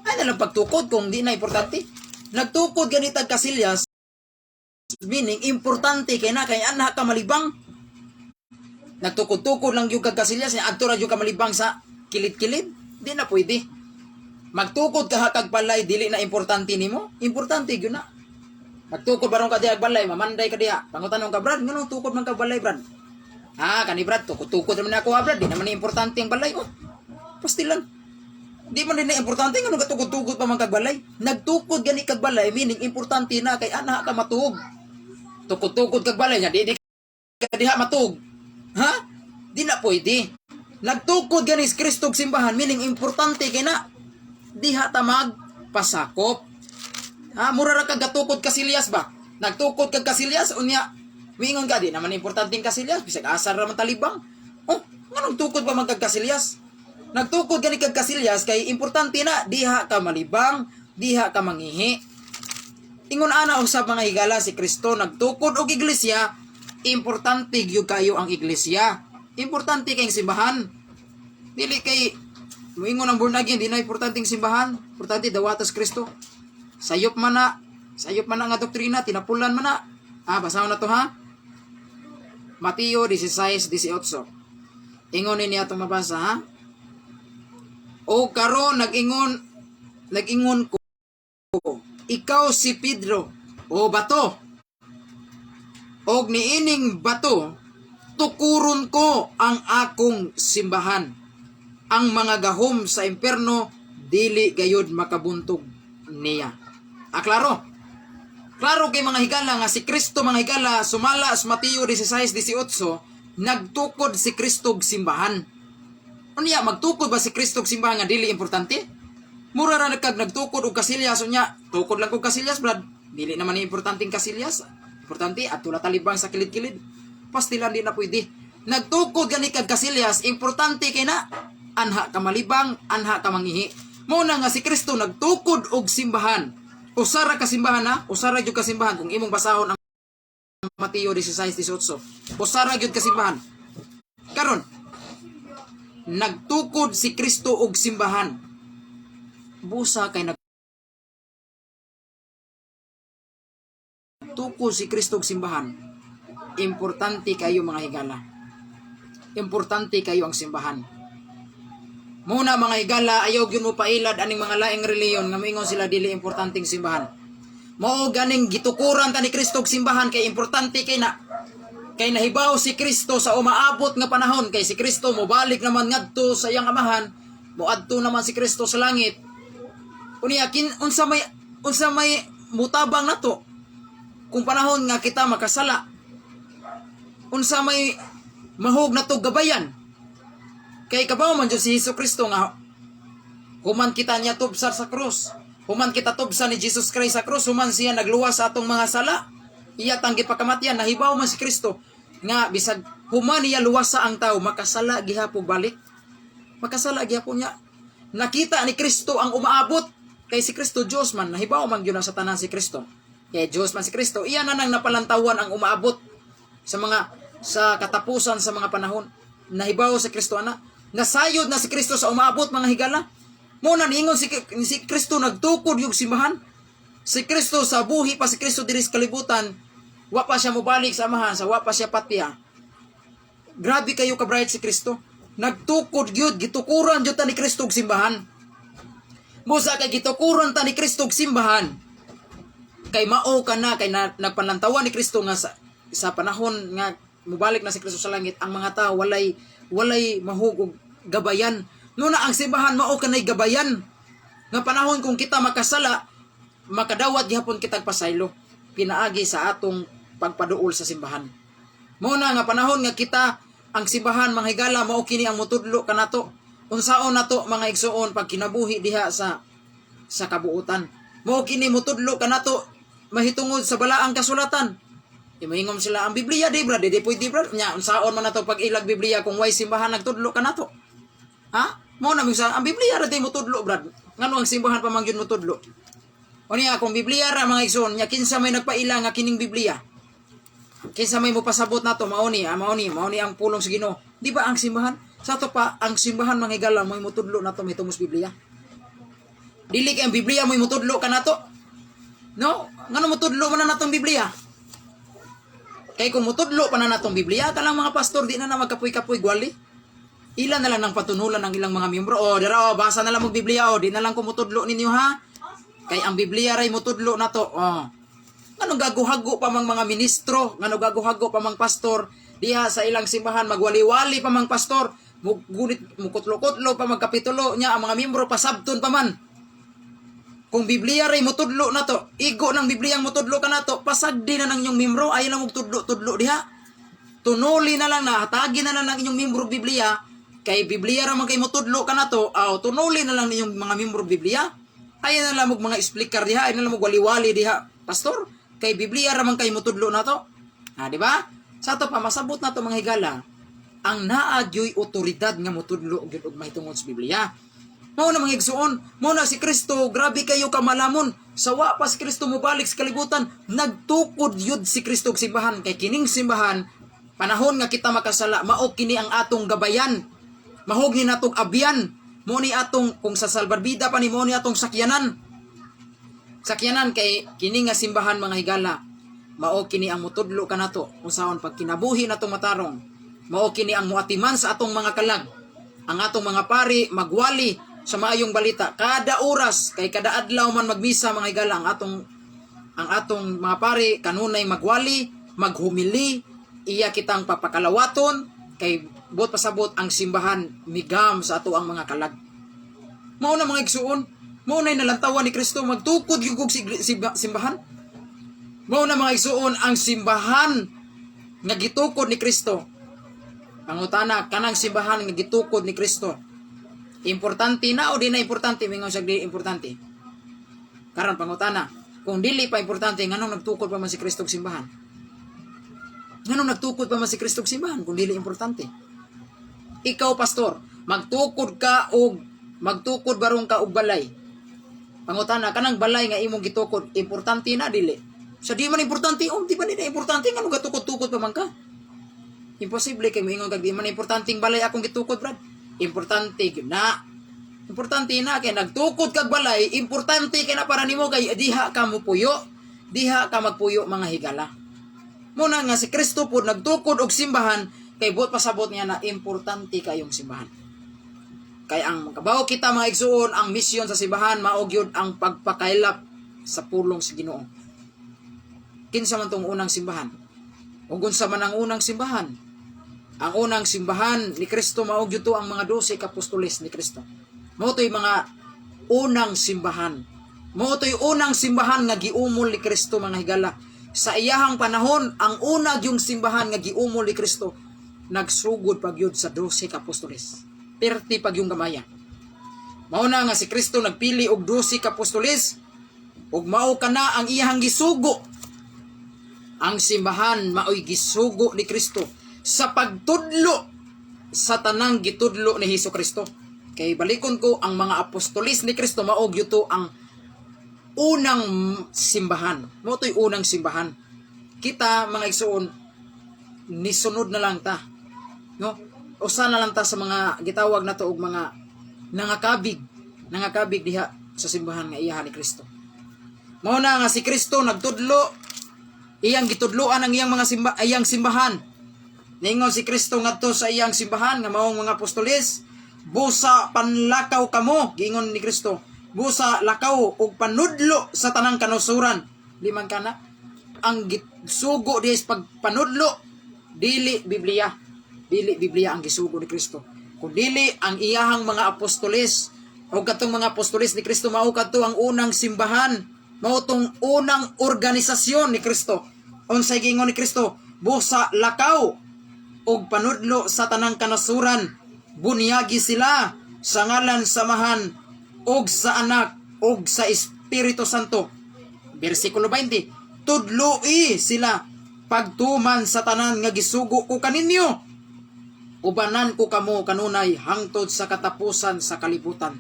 Ay na lang pagtukod kung di na importante. Nagtukod ganitag kasilyas, meaning importante kay na kay anha ka malibang. Nagtukod-tukod lang yung kag kasilyas, nya adto ra gyud ka malibang sa kilid-kilid, di na pwede. Magtukod ka kag balay, dili na importante nimo, importante gyud na. Magtukod barong ka diha balay, mamanday ka diha. Pangutanong ka, "Brad, nganong tukod man ka balay, Brad?" "Ah, kani Brad, tukod-tukod naman ako, ah, Brad, di naman ni importante ang balay." Oh, pastilan. Di man din na importante, ngano ka tukod-tukod pa man kag balay? Nagtukod gani kag balay, meaning importante na kay ana ka matuog. Tukod-tukod kag balay nya di di ka diha matuog. Ha? Di na pwede. Nagtukod gani si Kristo og simbahan, meaning importante kay na diha ta magpasakop. Ha, mura ra kag gatukod kasilyas ba? Nagtukod kag kasilyas unya miingon ka, "Di naman importante ang kasilyas, bisag asa ra man talibang." Oh, nganong tukod pa man kag kasilyas? Nagtukod gani kag kasilyas kay importante na diha ka malibang, diha ka mangihi. Ingon ana usab, mga higala, si Kristo nagtukod og iglesia, importante gyud kayo ang iglesia. Importante kay simbahan. Dili kay muingon ang born again, di na importante ang simbahan, importante dawatas Kristo. Sayop man na, sayop man na nga doktrina, tinapulan man na. Ah, basahon na to, ha. Mateo 16:18. Ingon ni atong mabasa, ha. "O karon nag-ingon ko, ikaw si Pedro o bato. Og niining bato tukuron ko ang akong simbahan. Ang mga gahom sa impierno dili gayud makabuntog niya." Ah, klaro. Klaro kay, mga higala, nga si Kristo, mga higala, sumala sa Mateo 16:18, nagtukod si Kristo og simbahan. Unya magtukod ba si Kristo og simbahan nga dili importante? Mura ra kag nagtukod og kasilyas, unya "Tukod lang kog kasilyas, Brad. Dili naman ni importante ang kasilyas. Importante adto la talibang sa kilid-kilid." Pastilan, di na pwede. Nagtukod gani kag kasilyas, importante kay na anha ka malibang, anha ka mangihi. Mao na nga si Kristo nagtukod og simbahan. Usa ra ka simbahan ha, usa ra gyud ka simbahan kung imong basahon ang Mateo 16:18. Usa ra gyud ka simbahan. Karon, nagtukod si Kristo og simbahan. Busa kay nagtukod si Kristo og simbahan. Importante kayo, mga higala. Importante kayo ang simbahan. Muna, mga higala, ayaw gyud mo pailad aning mga laing reliyon nga moingon sila dili importanteng simbahan. Mao ganing gitukuran ta ni Kristo og simbahan kay importante kay na. Kay nahibaw si Kristo sa umaabot nga panahon, kay si Kristo mobalik naman ngadto sa iyang Amahan, moadto naman si Kristo sa langit. Unya kin unsa may mutabang nato kung panahon nga kita makasala? Unsa may mahug nato gabayan? Kay kabaw man jud si Hesus Kristo nga human kita niya tubsar sa krus. Human kita tubsa ni Jesus Christ sa krus, human siya nagluwas sa atong mga sala. Iya tang gipakamatyan, nahibaw man si Kristo nga bisag human niya luwasa ang tao, makasala gihapon balik. Makasala gihapon niya. Nakita ni Kristo ang umaabot kay si Kristo Dios man, nahibaw man gyud na sa tanan si Kristo. Kay Dios man si Kristo, iya na nang napalantawan ang umaabot sa mga sa katapusan sa mga panahon. Nahibaw si Kristo ana. Nasayod na si Kristo sa umaabot, mga higala. Mo na niingon si Kristo nagtukod yung simbahan. Si Kristo sa buhi pa si Kristo diri sa kalibutan, wa pa siya mobalik sa Amahan, sa wa pa siya patya. Grabe kayo ka bright si Kristo. Nagtukod gyud, gitukuran gyud ta ni Kristo og simbahan. Busa kay gitukuran ta ni Kristo og simbahan. Kay mao ka na kay na, nagpanlantawan ni Kristo nga sa panahon nga mobalik na si Kristo sa langit, ang mga tao walay mahug og gabayan. Nuna ang simbahan mao kanay gabayan. Nga panahon kung kita makasala, makadawat gihapon kitag pasaylo pinaagi sa atong pagpaduol sa simbahan. Mao na nga panahon nga kita ang simbahan, mga higala, mao kini ang mutudlo kanato. Unsaon nato, mga igsuon, pag kinabuhi diha sa kabuutan. Mao kini mutudlo kanato mahitungod sa balaang kasulatan. Di mahingom sila ang Biblia di, Brad, di pwede, Brad. Nya unsaon man nato pag ilag Biblia kung way simbahan nagtudlo kanato? Ha? Mao na minsan ang Biblia ra day mutudlo, Brad. Ngano ang simbahan pa man gyud mutudlo? O niya, kung Biblia ra, mga igsoon, nya kinsa may nagpaila nga kining Biblia? Kinsa may mopasabot nato, mao ni, ah, mao ni ang pulong sa Ginoo. Di ba ang simbahan? Sa ato pa, ang simbahan, mga higala, mo'y mutudlo nato mahitungod sa Biblia. Dili kay ang Biblia mo'y mutudlo kanato. No? Ngano mutudlo man na natong Biblia? Kay kung mutudlo pa na natong Biblia, kanang mga pastor di na na magkapoy-kapoy gwali. Ilan na lang ng patunulan ng ilang mga miyembro. O, dara o, basa na lang mo Biblia o, di na lang ko mutudlo ninyo, ha. Kay ang Biblia ray mutudlo na to. O. Nganong gaguhago pa mang mga ministro, nganong gaguhago pa mang pastor, diha sa ilang simbahan magwali-wali pa mang pastor, mugunit mukutlo-kutlo pa magkapitulo niya ang mga miyembro pasabton pa man. Kung Biblia ray mutudlo na to, igo ng Biblia ang mutudlo ka na to, pasagdi na ng inyong miyembro, ayaw lang magtudlo-tudlo diha. Tunuli na lang na, hatagi na lang ng inyong miyembro Biblia, kay Biblia ra man kay mutudlo ka na to, aw, tunuli na lang ninyong mga miyembro Biblia. Ayaw na lang og mga explicar diha, ayaw na lang og wali-wali diha. Pastor, kay Biblia ra man kay mutudlo na to. Ha, di ba? Sa ato pa, masabot na to, mga higala, ang naa gyoy otoridad nga mutudlo gyud og mahitungod sa Biblia. Mao na, mga igsuon, mao na si Kristo, grabe kayo kamalamon. Sa wa pa si Kristo mobalik sa kalibutan, nagtukod yud si Kristo og simbahan kay kining simbahan, panahon nga kita makasala, mao kini ang atong gabayan. Mahog ni natong abyan. Mo ni atong kung sa salbarbida pa ni mo ni atong sakyanan. Sakyanan kay kini nga simbahan, mga higala. Mao kini ang mutudlo kanato unsaon pagkinabuhi natong matarong. Mao kini ang muatiman sa atong mga kalag. Ang atong mga pari magwali sa maayong balita kada oras kay kada adlaw man magmisa, mga higala, ang atong mga pari kanunay magwali, maghumili, iya kitang papakalawaton kay buot pasabot ang simbahan migam sa ato ang mga kalag. Mao na, mga igsuon, mao na nalantawan ni Kristo magtukod gyud og simbahan. Mao na, mga igsuon, ang simbahan nga gitukod ni Kristo. Pangutana, kanang simbahan nga gitukod ni Kristo, importante na o di na importante? Mingon siya di importante. Karon pangutana, kung dili pa importante, nganong nagtukod pa man si Kristo og simbahan? Nganong nagtukod pa man si Kristo og simbahan kung dili importante? Ikaw, pastor, magtukod barong ka og balay. Pangutana, kanang balay nga imong gitukod, importante na dili? Sa di man importante, oh, di ba di na importante, nganong gatukod-tukod pa man ka? Imposible kay moingon kag di man importanteng balay akong gitukod, brad. Importante gyud na. Importante na kay nagtukod kag balay, importante kay na para nimo kay diha ka mopuyo. Diha ka magpuyo, mga higala. Muna nga si Kristo po nagtukod og simbahan kay buot pasabot niya na importante kayong simbahan. Kay ang kabaw kita, mga igsuon, ang misyon sa simbahan mao gyud ang pagpakaylap sa pulong sa Ginoo. Kinsa man tong unang simbahan? Ug unsa man ang unang simbahan? Ang unang simbahan ni Kristo mao gyud to ang mga 12 ka apostoles ni Kristo. Mao to'y mga unang simbahan. Mao to'y unang simbahan nga giumol ni Kristo, mga higala. Sa iyahang panahon, ang una yung simbahan nga giumol ni Kristo nagsugod pa gyud sa 12 ka apostoles. Perti pag yung gamaya. Mao na nga si Kristo nagpili og 12 ka apostoles ug mao kana ang iyahang gisugo. Ang simbahan maoy gisugo ni Kristo sa pagtudlo sa tanang gitudlo ni Hesus Kristo. Kay balikon ko, ang mga apostolis ni Kristo mao gyud to ang unang simbahan. Mao to'y unang simbahan. Kita, mga igsuon, nisunod na lang ta. No? Usa na lang ta sa mga gitawag na to og mga nangakabig diha sa simbahan nga iya ni Kristo. Mao na nga si Kristo nagtudlo, iyang gitudloan ang iyang mga iyang simbahan. Ningon si Kristo ngadto sa iyang simbahan nga maong mga apostoles, "Busa panlakaw kamo," giingon ni Kristo. "Busa lakaw ug panudlo sa tanang kanusuran." Liman kana ang gisugo diha is pagpanudlo, dili Biblia. Dili Biblia ang gisugo ni Kristo, kun dili ang iyahang mga apostoles. Ug katong mga apostoles ni Kristo mao kadto ang unang simbahan, mao tong unang organisasyon ni Kristo. Unsay giingon ni Kristo? "Busa lakaw ug panudlo sa tanang kanasuran. Bunyagi sila sa ngalan sa Amahan ug sa Anak ug sa Espiritu Santo." Bersikulo 20. "Tudloi sila pagtuman sa tanan nga gisugo ko kaninyo. Ubanan ko kamo kanunay hangtod sa katapusan sa kalibutan."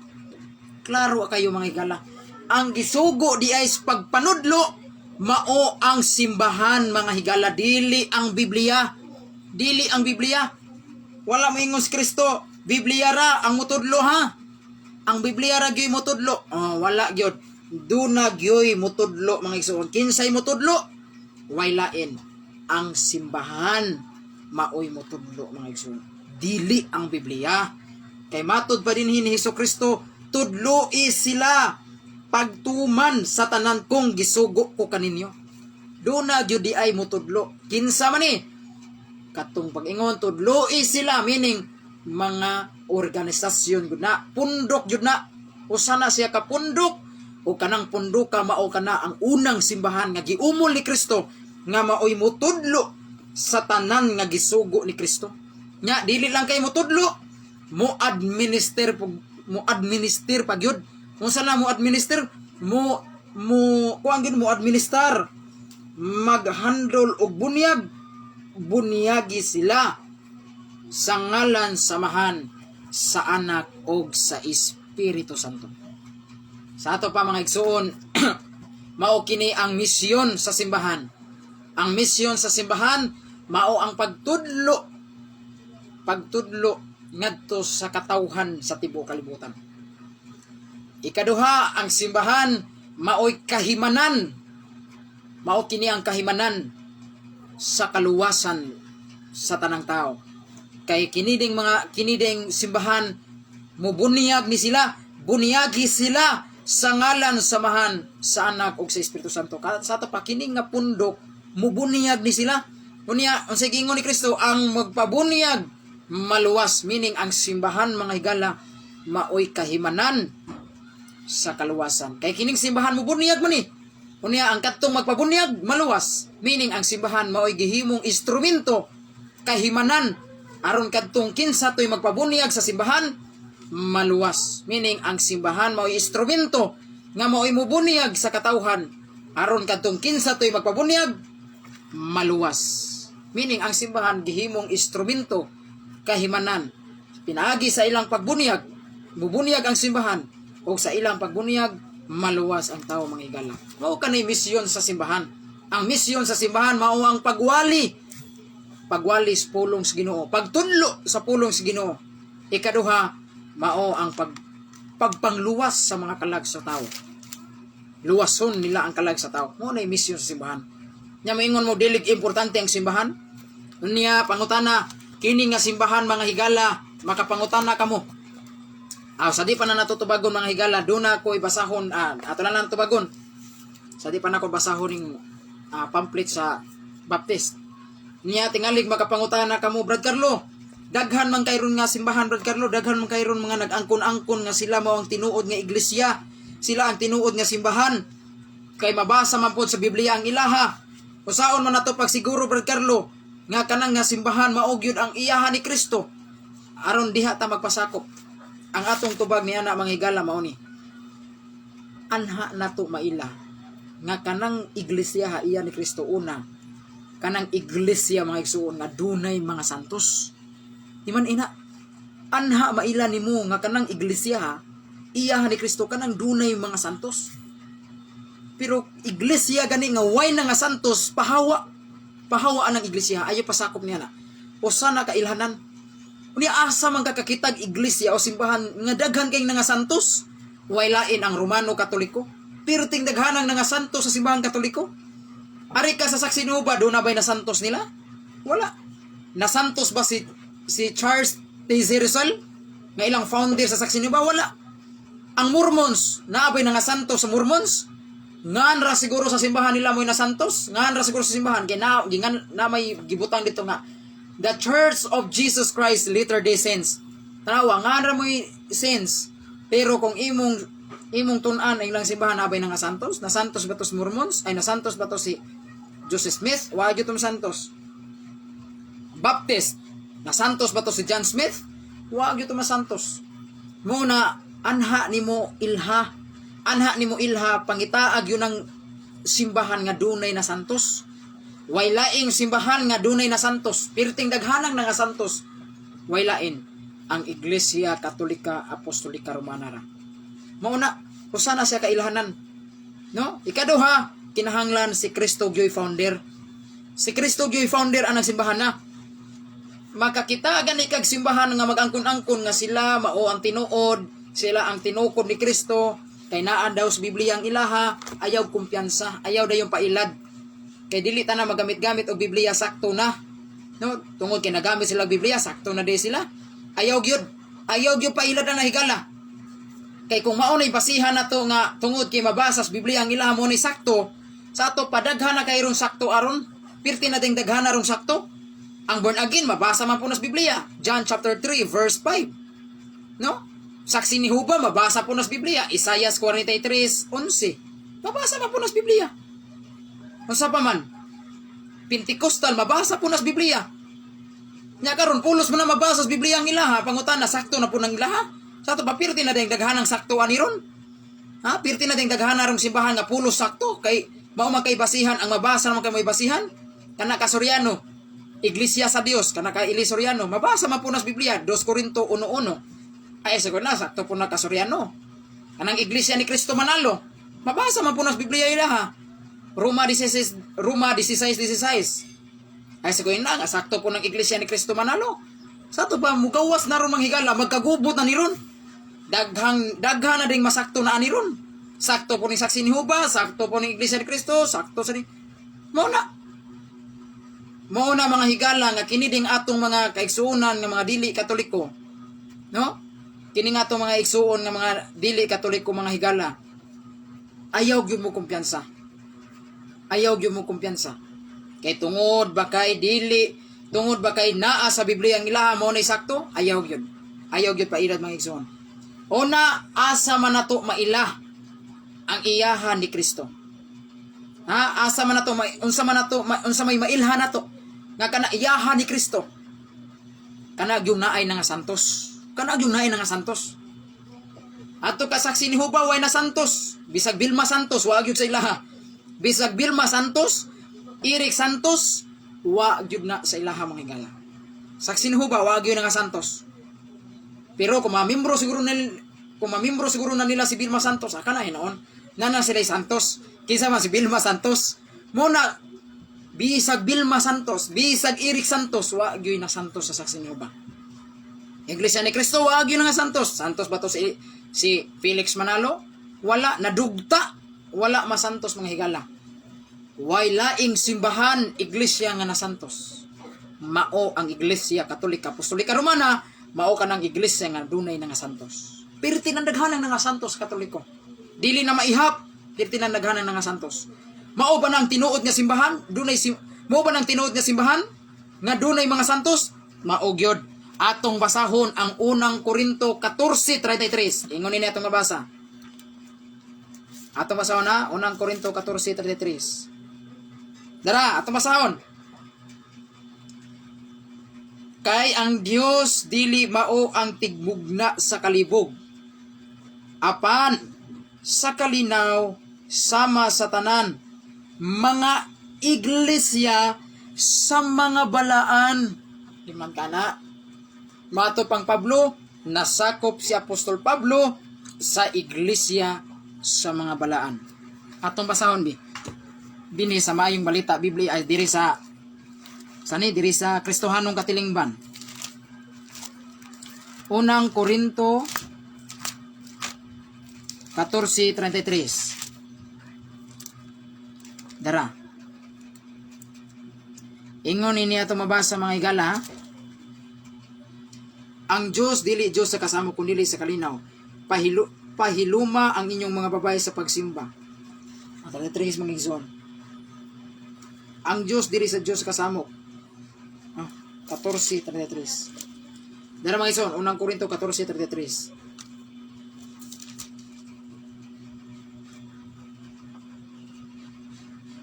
Klaro kayo, mga higala. Ang gisugo di ay pagpanudlo, Mao ang simbahan, mga higala, dili ang Biblia. Dili ang Biblia. Wala moingon si Kristo, "Biblia ra ang mutudlo ha. Ang Biblia ra gyud mutudlo." Oh, wala gyud. Duna gyoy mutudlo, mga igsoon. Kinsay mutudlo? Way lain. Ang simbahan maoy mutudlo, mga igsoon. Dili ang Biblia. Kay matod pa din ni Hesus Kristo, "Tudloi sila pagtuman sa tanan kong gisugo ko kaninyo." Duna gyud di ay mutudlo. Kinsa man ni? Katong pag-ingon tudloi sila, meaning mga organisasyon gud na, pundok jud na. Usa na siya ka pundok o kanang pundoka mao kana ang unang simbahan nga giumol ni Kristo nga maoy mutudlo sa tanan nga gisugo ni Kristo. Nya dili lang kay mutudlo, mo administer pa gyud. Unsa na mo administer? Mo mo kuan gyud, mo administer, maghandol og bunyag. Bunyagi sila sa ngalan sa Amahan, sa Anak og sa Espiritu Santo. Sa ato pa, mga igsuon, mao kini ang misyon sa simbahan. Ang misyon sa simbahan mao ang pagtudlo, pagtudlo ngadto sa katawhan sa tibuok kalibutan. Ikaduha, ang simbahan maoy kahimanan. Mao kini ang kahimanan sa kaluwasan sa tanang tao. Kay kini ding simbahan mubunyag ni sila, bunyagi sila sa ngalan sa Amahan, sa Anak ug sa Espiritu Santo. Sa ato pa, kini nga pundok mubunyag ni sila. Unya, unsay giingon ni Kristo? "Ang magpabunyag maluwas," meaning ang simbahan, mga higala, maoy kahimanan sa kaluwasan. Kay kining simbahan mubunyag man ni. Unya ang kadtong magpabunyag maluwas, meaning ang simbahan maoy gihimong instrumento, kahimanan aron kadtong kinsa to'y magpabunyag sa simbahan maluwas. Meaning ang simbahan maoy instrumento nga maoy mubunyag sa katawhan aron kadtong kinsa to'y magpabunyag maluwas. Meaning ang simbahan gihimong instrumento, kahimanan. Pinaagi sa ilang pagbunyag, mubunyag ang simbahan o sa ilang pagbunyag maluwas ang tao, mga higala. Mao kanay misyon sa simbahan. Ang misyon sa simbahan mao ang pagwali. Pagwali sa pulong sa Ginoo, pagtudlo sa pulong sa Ginoo. Ikaduha, mao ang pagpangluwas sa mga kalag sa tao. Luwason nila ang kalag sa tao. Mao na misyon sa simbahan. Nya moingon mo dili importante ang simbahan. Unya pangutana, kini nga simbahan, mga higala, makapangutana kamo. Ah, sa di pa na natutubagon, mga higala, doon na ko ibasahon, ato na lang tubagon. Sa di pa na ko basahon ning pamphlet sa Baptist. Niya tingalig makapangutana kamo, "Brad Carlo, daghan man kayron nga simbahan, Brad Carlo, daghan man kayron mga nag-angkon-angkon nga sila mao ang tinuod nga iglesia, sila ang tinuod nga simbahan. Kay mabasa man pod sa Biblia ang ilaha. Usaon man nato pagsiguro, Brad Carlo, nga kanang nga simbahan mao gyud ang iyaha ni Kristo, aron diha ta magpasakop?" Ang atong tubag niya na, mga higala, mao ni: Anha nato maila nga kanang iglesia ha iya ni Kristo? Una, kanang iglesia, mga igsuon, nga dunay mga santos. Di man ina anha maila nimo nga kanang iglesia ha iya ni Kristo kanang dunay mga santos. Pero iglesia gani nga way na nga santos, pahawa. Pahawa ang iglesia, ayo pasakop niya na. Usa na ka ilhanan. Unya asa man kakakitag iglesia o simbahan nga daghan kay nga santos? Way lain ang Romano Katoliko. Pero ting daghanang nga santos sa simbahan Katoliko. Ari ka sa Saksinuba, doon na ba'y nasantos nila? Wala. Nasantos ba si Charles Taze Russell nga ilang founder sa Saksinuba? Wala. Ang Mormons, naabay na nga santos sa Mormons? Ngan ra siguro sa simbahan nila mo'y nasantos? Ngan ra siguro sa simbahan kay na, gingan, na may gibutang dito nga The Church of Jesus Christ Latter-day Saints. Tanawa, ngan ra mo'y saints. Pero kung imong imong tun-an ang ilang simbahan, nabay na nga santos? Nasantos ba to sa Mormons? Ay, nasantos ba to si Joseph Smith? Wa gyud tong santos. Baptist, nasantos ba to si John Smith? Wa gyud to masantos. Mo na anha nimo ilha. Anha nimo ilha, pangitaag yun ang simbahan nga dunay na santos. Way laing simbahan nga dunay na santos. Pirting daghanang na nga santos. Way lain ang Iglesia Katolika Apostolika Romana ra. Mao na, usa na siya kailhanan. No? Ikaduha, Kinahanglan si Kristo gyoy founder. Si Kristo gyoy founder anang simbahan na. Makakita gani kag simbahan nga magangkon-angkon nga sila mao ang tinuod, sila ang tinukod ni Kristo, kay naa daw sa Biblia ang ilaha, ayaw kumpiyansa, ayaw dayon pailad. Kay dili ta na magamit-gamit og Biblia, sakto na. No, tungod kay nagamit sila og Biblia, sakto na di sila. Ayaw gyud. Ayaw gyud pailad na higala. Kay kung mao na'y basihan nato nga tungod kay mabasa sa Biblia ang ilaha, mo na'y sakto, sa ato padaghan na kay ron sakto aron, pirti na ding daghan na ron sakto. Ang born again mabasa man po na sa Biblia. John chapter 3 verse 5. No? Saksi ni Juba mabasa po na sa Biblia. Isaias 43:11. Mabasa man po na sa Biblia. Unsa pa man? Pentecostal mabasa po na sa Biblia. Nya karon pulos mo na mabasa sa Biblia ang ilaha, pangutana, sakto na po ng ilaha. Sa ato pa pirti na ding daghanang sakto ani ron. Ha? Pirti na ding daghan rong simbahan nga pulos sakto kay mao man kay basihan ang mabasa naman kay may basihan. Kana ka Soriano, Iglesia sa Dios, kana ka Eli Soriano, mabasa man po na sa Biblia, 2 Corinto 1:1. Ay, siguro na sakto po na ka Soriano. Kanang Iglesia ni Cristo Manalo, mabasa man po na sa Biblia ilaha. Roma 16, Roma 16:16. Ay, siguro na nga sakto po ng Iglesia ni Cristo Manalo. Sa ato pa mugawas na ron manghigala, magkagubot na ni ron. Daghang daghan na ding masakto na ani ron. Sakto po ni Saksi ni Juba, sakto po ni Iglesia ni Cristo, sakto sa ni Mao na. Mao na, mga higala, nga kini ding atong mga kaigsuonan nga mga dili Katoliko. No? Kini nga atong mga igsuon nga mga dili Katoliko, mga higala. Ayaw gyud mo kumpiyansa. Ayaw gyud mo kumpiyansa. Kay tungod ba kay dili, tungod ba kay naa sa Biblia ang ilaha, mo na sakto, ayaw gyud. Ayaw gyud pailad, mga igsuon. Una, asa man nato maila ang iyahan ni Kristo? Ha, asa man nato may unsa man nato unsa may mailhan nato nga kana iyahan ni Kristo? Kana gyud naay nga santos. Kana gyud naay nga santos. Ato ka Saksi ni Juba, way na santos. Bisag Vilma Santos, wa gyud sa ilaha. Bisag Vilma Santos, Eric Santos, wa gyud na sa ilaha, mga higala. Saksi ni Juba, wa gyud na nga santos. Pero kung mamimbro siguro na nila si Vilma Santos, aka na hinoon. Nana sila Santos. Kinsa man si Vilma Santos? Mo na bisag Vilma Santos, bisag Eric Santos, wa gyud na santos sa Saksi ni Juba. Iglesia ni Cristo, wa gyud na nga santos. Santos ba to si Felix Manalo? Wala, nadugta. Wala masantos, mga higala. Way laing simbahan, iglesia nga nasantos. Mao ang Iglesia Katolika Apostolika Romana, mao kanang iglesia nga dunay nga santos. Pirti nang daghanan nga santos Katoliko. Dili na maihap, pirti nang daghanan nga santos. Mao ba nang tinuod nga simbahan? Dunay sim mao ba nang tinuod nga simbahan nga dunay mga santos? Mao gyud. Atong basahon ang Unang Korinto 14:33. Ingon nini atong mabasa. Atong basahon na Unang Korinto 14:33. Dara, atong basahon. Kay ang Dios dili mao ang tigmugna sa kalibog. Apan sa kalinaw sama sa tanan mga iglesia sa mga balaan. Di man kana. Mato pang Pablo, nasakop si Apostol Pablo sa iglesia sa mga balaan. Atong basahon bi. Dini sa Maayong Balita Biblia ay diri sa ni diri sa Kristohanong Katilingban. Unang Korinto 14:33. Dara. Ingon ini ato mabasa, mga higala. Ang Diyos dili Diyos sa kasamo kundi sa kalinaw. Pahiluma ang inyong mga babae sa pagsimba. Ang 33, mga igsoon. Ang Diyos dili sa Diyos sa kasamo. Ah, 14:33. Dara, mga igsoon, Unang Korinto 14:33.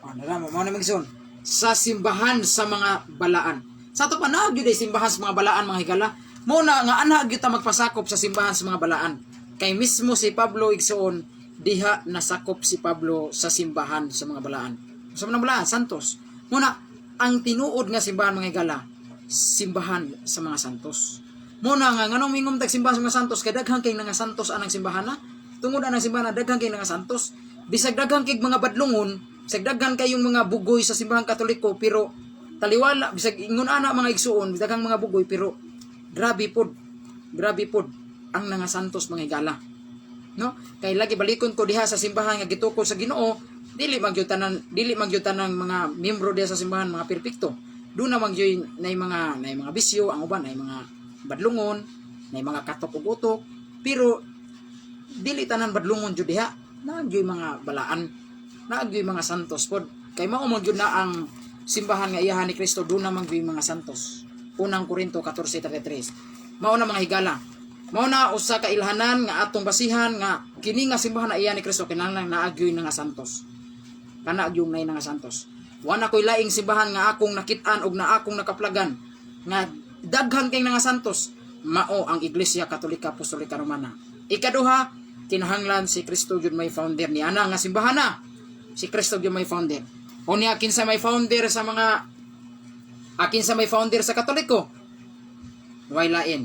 Ah, dara mo na, mga igsoon. Sa simbahan sa mga balaan. Sa ato pa naa gyud ay simbahan sa mga balaan, mga higala. Mo na nga ana gyud ta magpasakop sa simbahan sa mga balaan. Kay mismo si Pablo, igsoon, diha nasakop si Pablo sa simbahan sa mga balaan. Sa mga balaan, santos. Mo na ang tinuod nga simbahan, mga higala, simbahan sa mga santos. Mo na nga nganong mingom tag simbahan sa mga santos, kay daghan kay nga santos anang simbahan na. Tungod anang simbahan na daghan kay nga santos. Bisag daghan kay mga badlongon, Bisag daghan kayong mga bugoy sa simbahang Katoliko, pero taliwala bisag ingon ana, mga igsuon, daghang mga bugoy, pero grabe pod, grabe pod ang nga santos, mga higala, no? Kay lagi balikon ko diha sa simbahan nga gitukod sa Ginoo, dili man gyud tanang mga miyembro diha sa simbahan mga perpekto. Duna man gyud nay mga bisyo ang uban, nay mga badlungon, nay mga katok ug utok, pero dili tanan badlungon jud diha. Naa gyud mga balaan, naa gyud mga santos pod, kay mao man gyud na ang simbahan nga iyahan ni Kristo, duna man gyud mga santos. Unang Korinto 14:33. Mao na, mga higala, mao na usa ka ilhanan nga atong basihan nga kini nga simbahan na iya ni Kristo, kinahanglan naa gyud nga santos, kana gyud nay nga santos. Wala ko'y laing simbahan nga akong nakit-an og na akong nakaplagan nga daghan kay nga santos. Mao ang Iglesia Katolika Apostolika Romana. Ikaduha, kinahanglan si Kristo jud may founder ni ana nga simbahan na. Si Kristo jud may founder. Unya, kinsa may founder sa mga kinsa may founder sa Katoliko? Way lain.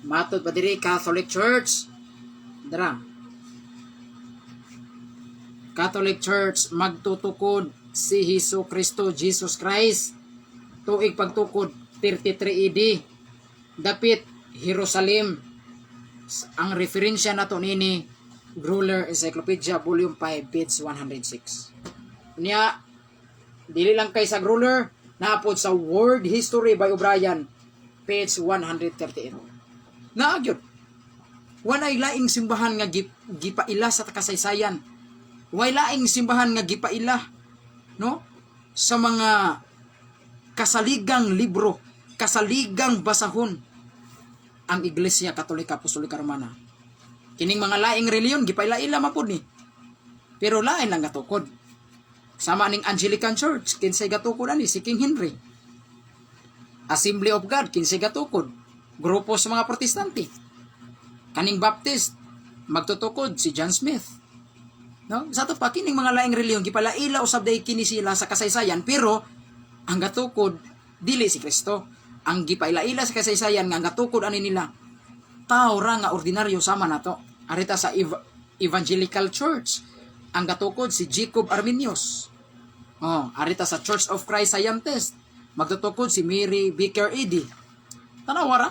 Matod pa diri, Catholic Church. Dara. Catholic Church, magtutukod si Hesus Kristo, Jesus Christ. Tuig pagtukod 33 AD. Dapit Jerusalem. Ang referensya nato nini, Gruler Encyclopedia Volume 5 page 106. Niya dili lang kay sa Gruler, naa pod sa World History by O'Brien page 138. Naa gyud. Walay laing simbahan nga gipaila sa kasaysayan. Way laing simbahan nga gipaila, no, sa mga kasaligang libro, kasaligang basahon, ang Iglesia Katolika Apostolika Romana. Kining mga laing reliyon gipaila-ila man pud ni. Pero lain lang gatukod. Sama ning Anglican Church, kinsay gatukod ani? Si King Henry. Assembly of God, kinsay gatukod? Grupo sa mga Protestante. Kaning Baptist, magtutukod si John Smith. No? Sa ato pa, kining mga laing reliyon gipalaila usab day kini sila sa kasaysayan, pero ang gatukod dili si Kristo. Ang gipaila-ila sa kasaysayan nga ang gatukod ani nila, tao ra nga ordinaryo sama nato. Arita sa Evangelical Church, ang gatukod si Jacob Arminius. Oh, arita sa Church of Christ Scientist, magtutukod si Mary Baker Eddy. Tanawa ra,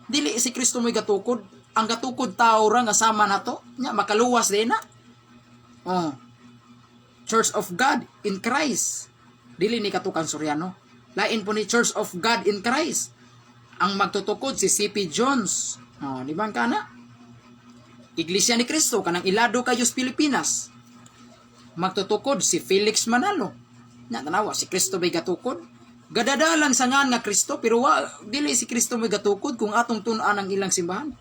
dili si Kristo mo'y gatukod. Ang gatukod, tao ra nga sama nato. Nya makaluwas din na. Oh. Church of God in Christ. Dili ni katukan Soriano. Lain po ni Church of God in Christ. Ang magtutukod si C.P. Jones. Oh, di ba ang kana? Iglesia ni Cristo kanang Ilado kayos Pilipinas. Magtutukod si Felix Manalo. Na tanawa, si Kristo ba'y gatukod? Gadadalang sa ngan nga Kristo, pero dili si Kristo may gatukod kung atong tun-an ang ilang simbahan.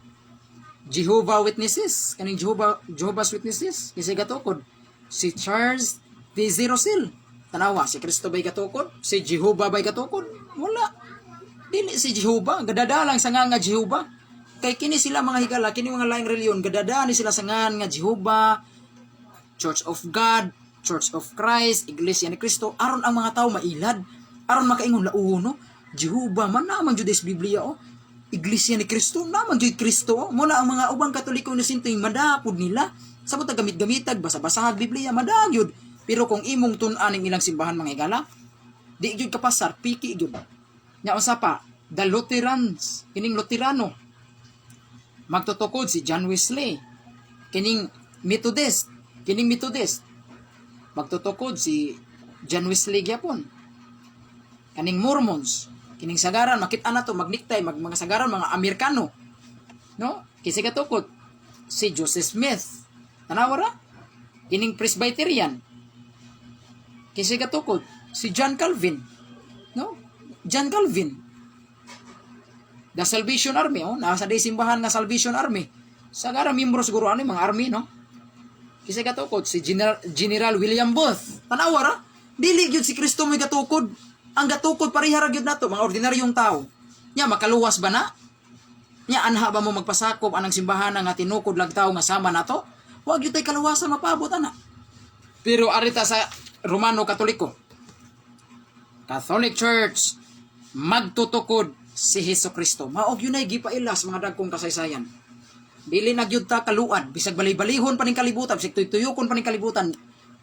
Jehovah Witnesses, kaning Jehovah's Witnesses, kinsa gatukod? Si Charles T. Russell. Tanawa, si Kristo ba'y gatukod? Si Jehovah ba'y gatukod? Wala. Dili si Jehovah, gadadalang sa ngan nga Jehovah. Kay kini sila, mga higala, kini mga laing reliyon, gadada ni sila sa ngan nga Jehovah, Church of God, Church of Christ, Iglesia ni Cristo, aron ang mga tao mailad, aron makaingon launo, no? Jehovah man naman jud sa Biblia, oh. Iglesia ni Cristo naman jud Cristo, oh. Muna ang mga ubang Katoliko inosente madapod nila. Sabot gamit-gamitag basa-basahag Biblia, madag yun. Pero kung imong tun-an ang ilang simbahan, mga higala, di gyud kapasar, piki gyud. Nya unsa pa? The Lutherans, kining Luterano. Magtutukod si John Wesley. Kining Methodist, kining Methodist. Magtutukod si John Wesley gyapon. Kaning Mormons, kining sagaran makita na to magniktay mag mga sagaran mga Amerikano. No? Kinsa gatukod? Si Joseph Smith. Tanawa ra? Kining Presbyterian. Kinsa gatukod? Si John Calvin. No? John Calvin. The Salvation Army, oh, nasa day simbahan nga Salvation Army. Sagara miyembro siguro ano mga army, no? Kinsa gatukod? Si General William Booth. Tanawa ra? Dili gyud si Kristo may gatukod. Ang gatukod, pareha ra gyud nato, mga ordinaryong tao. Nya makaluwas ba na? Nya anha ba mo magpasakop anang simbahan nga tinukod lag tao nga sama nato? Wa gyud tay kaluwasan mapabot ana. Pero arita sa Romano Katoliko, Catholic Church, magtutukod si Hesus Kristo. Mao gyud nay gipaila sa mga dagkong kasaysayan. Dili na gyud ta kaluad, bisag bali-balihon pa ning kalibutan, bisag tuyuyokon pa ning kalibutan.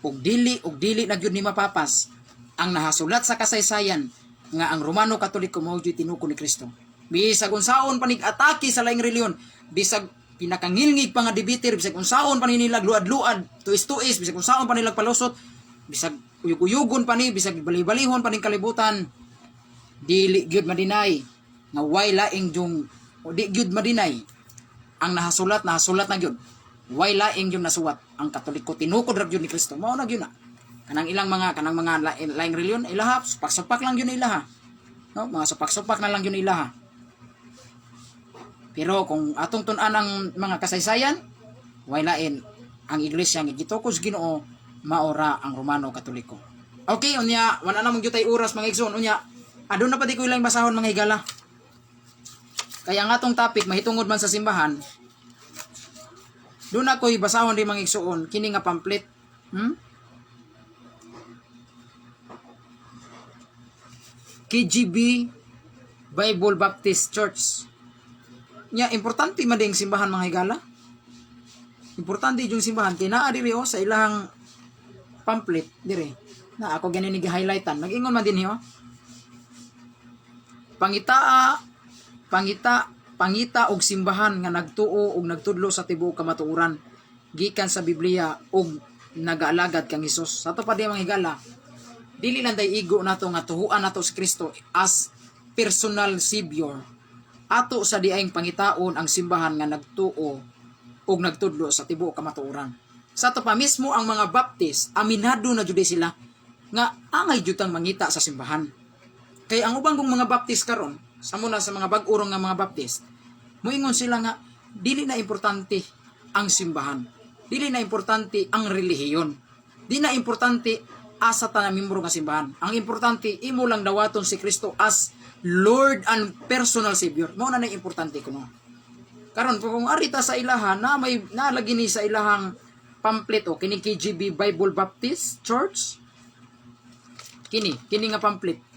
Ug dili na gyud ni mapapas ang nahasulat sa kasaysayan nga ang Romano Katoliko mao gyud tinuko ni Kristo. Bisag unsaon pa nig atake sa laing relihiyon, bisag pinakangilngig pa nga debater, bisag unsaon pa ni nilag luad-luad, tuis-tuis, bisag unsaon pa nilag palusot, bisag uyog-uyugon pa ni, bisag bali-balihon pa ning kalibutan, dili gyud madinay nga way laing jung o di gyud madinay ang nahasulat, nahasulat na gyud. Way laing yung nasuwat. Ang Katoliko tinukod ra gyud ni Kristo. Mao na gyud na. Kanang ilang mga kanang mga laing relihiyon ilaha, supak-supak lang gyud ilaha. No, mga supak-supak na lang gyud ilaha. Pero kung atong tun-an ang mga kasaysayan, way lain ang iglesia nga gitukod sa Ginoo, maora ang Romano Katoliko. Okay, unya wala na mong gyud oras, mga igsoon. Unya aduna pa di ko ilang basahon, mga higala. Kaya ang atong topic mahitungod man sa simbahan. Doon ako'y basahon din, mga igsoon, kini nga pamphlet. KGB Bible Baptist Church. Nya importante man ding simbahan, mga higala. Importante yung simbahan kay naa diri oh, sa ilang pamphlet dire. Na ako gani ni highlightan. Nag-ingon man din oh. Pangitaa pangita pangita og simbahan nga nagtuo og nagtudlo sa tibuok kamatuoran gikan sa Biblia ug nagaalagad kang Hesus. Sa ato pa di, mga higala, dili lang day igo nato nga tuhuan nato si Kristo as personal savior. Ato sa diayng pangitaon ang simbahan nga nagtuo ug nagtudlo sa tibuok kamatuoran. Sa ato pa mismo ang mga Baptist, aminado na jud sila nga angay jud tang mangita sa simbahan. Kay ang ubang kong mga Baptist karon, sa muna sa mga bag-urong nga mga Baptist, moingon sila nga dili na importante ang simbahan. Dili na importante ang relihiyon. Di na importante asa ta na membro nga simbahan. Ang importante, imo lang dawaton si Kristo as Lord and personal Savior. Mao na na importante kuno. Karon kung arita sa ilaha na may nalagi ni sa ilahang pamphlet o kini KGB Bible Baptist Church, kini kini nga pamphlet,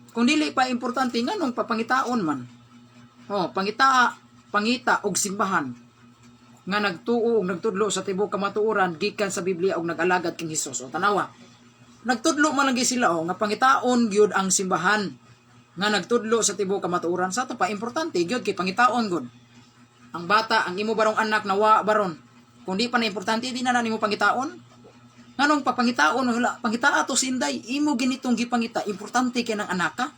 kung dili pa importante, nganong papangitaon man? Oh, pangita pangita og simbahan nga nagtuo og nagtudlo sa tibuok kamatuoran gikan sa Biblia og nag-alagad kang Hesus. O tanawa, nagtudlo man lagi sila oh, nga pangitaon gyud ang simbahan nga nagtudlo sa tibuok kamatuoran. Sa ato pa, importante gyud kay pangitaon gud ang bata, ang imo barong anak nawa baron. Kung di pa na importante, di na na nimo pangitaon. Nganong papangitaon? Wala pangitaa to sinday imo ginitong gipangita, importante kay ng anak ka.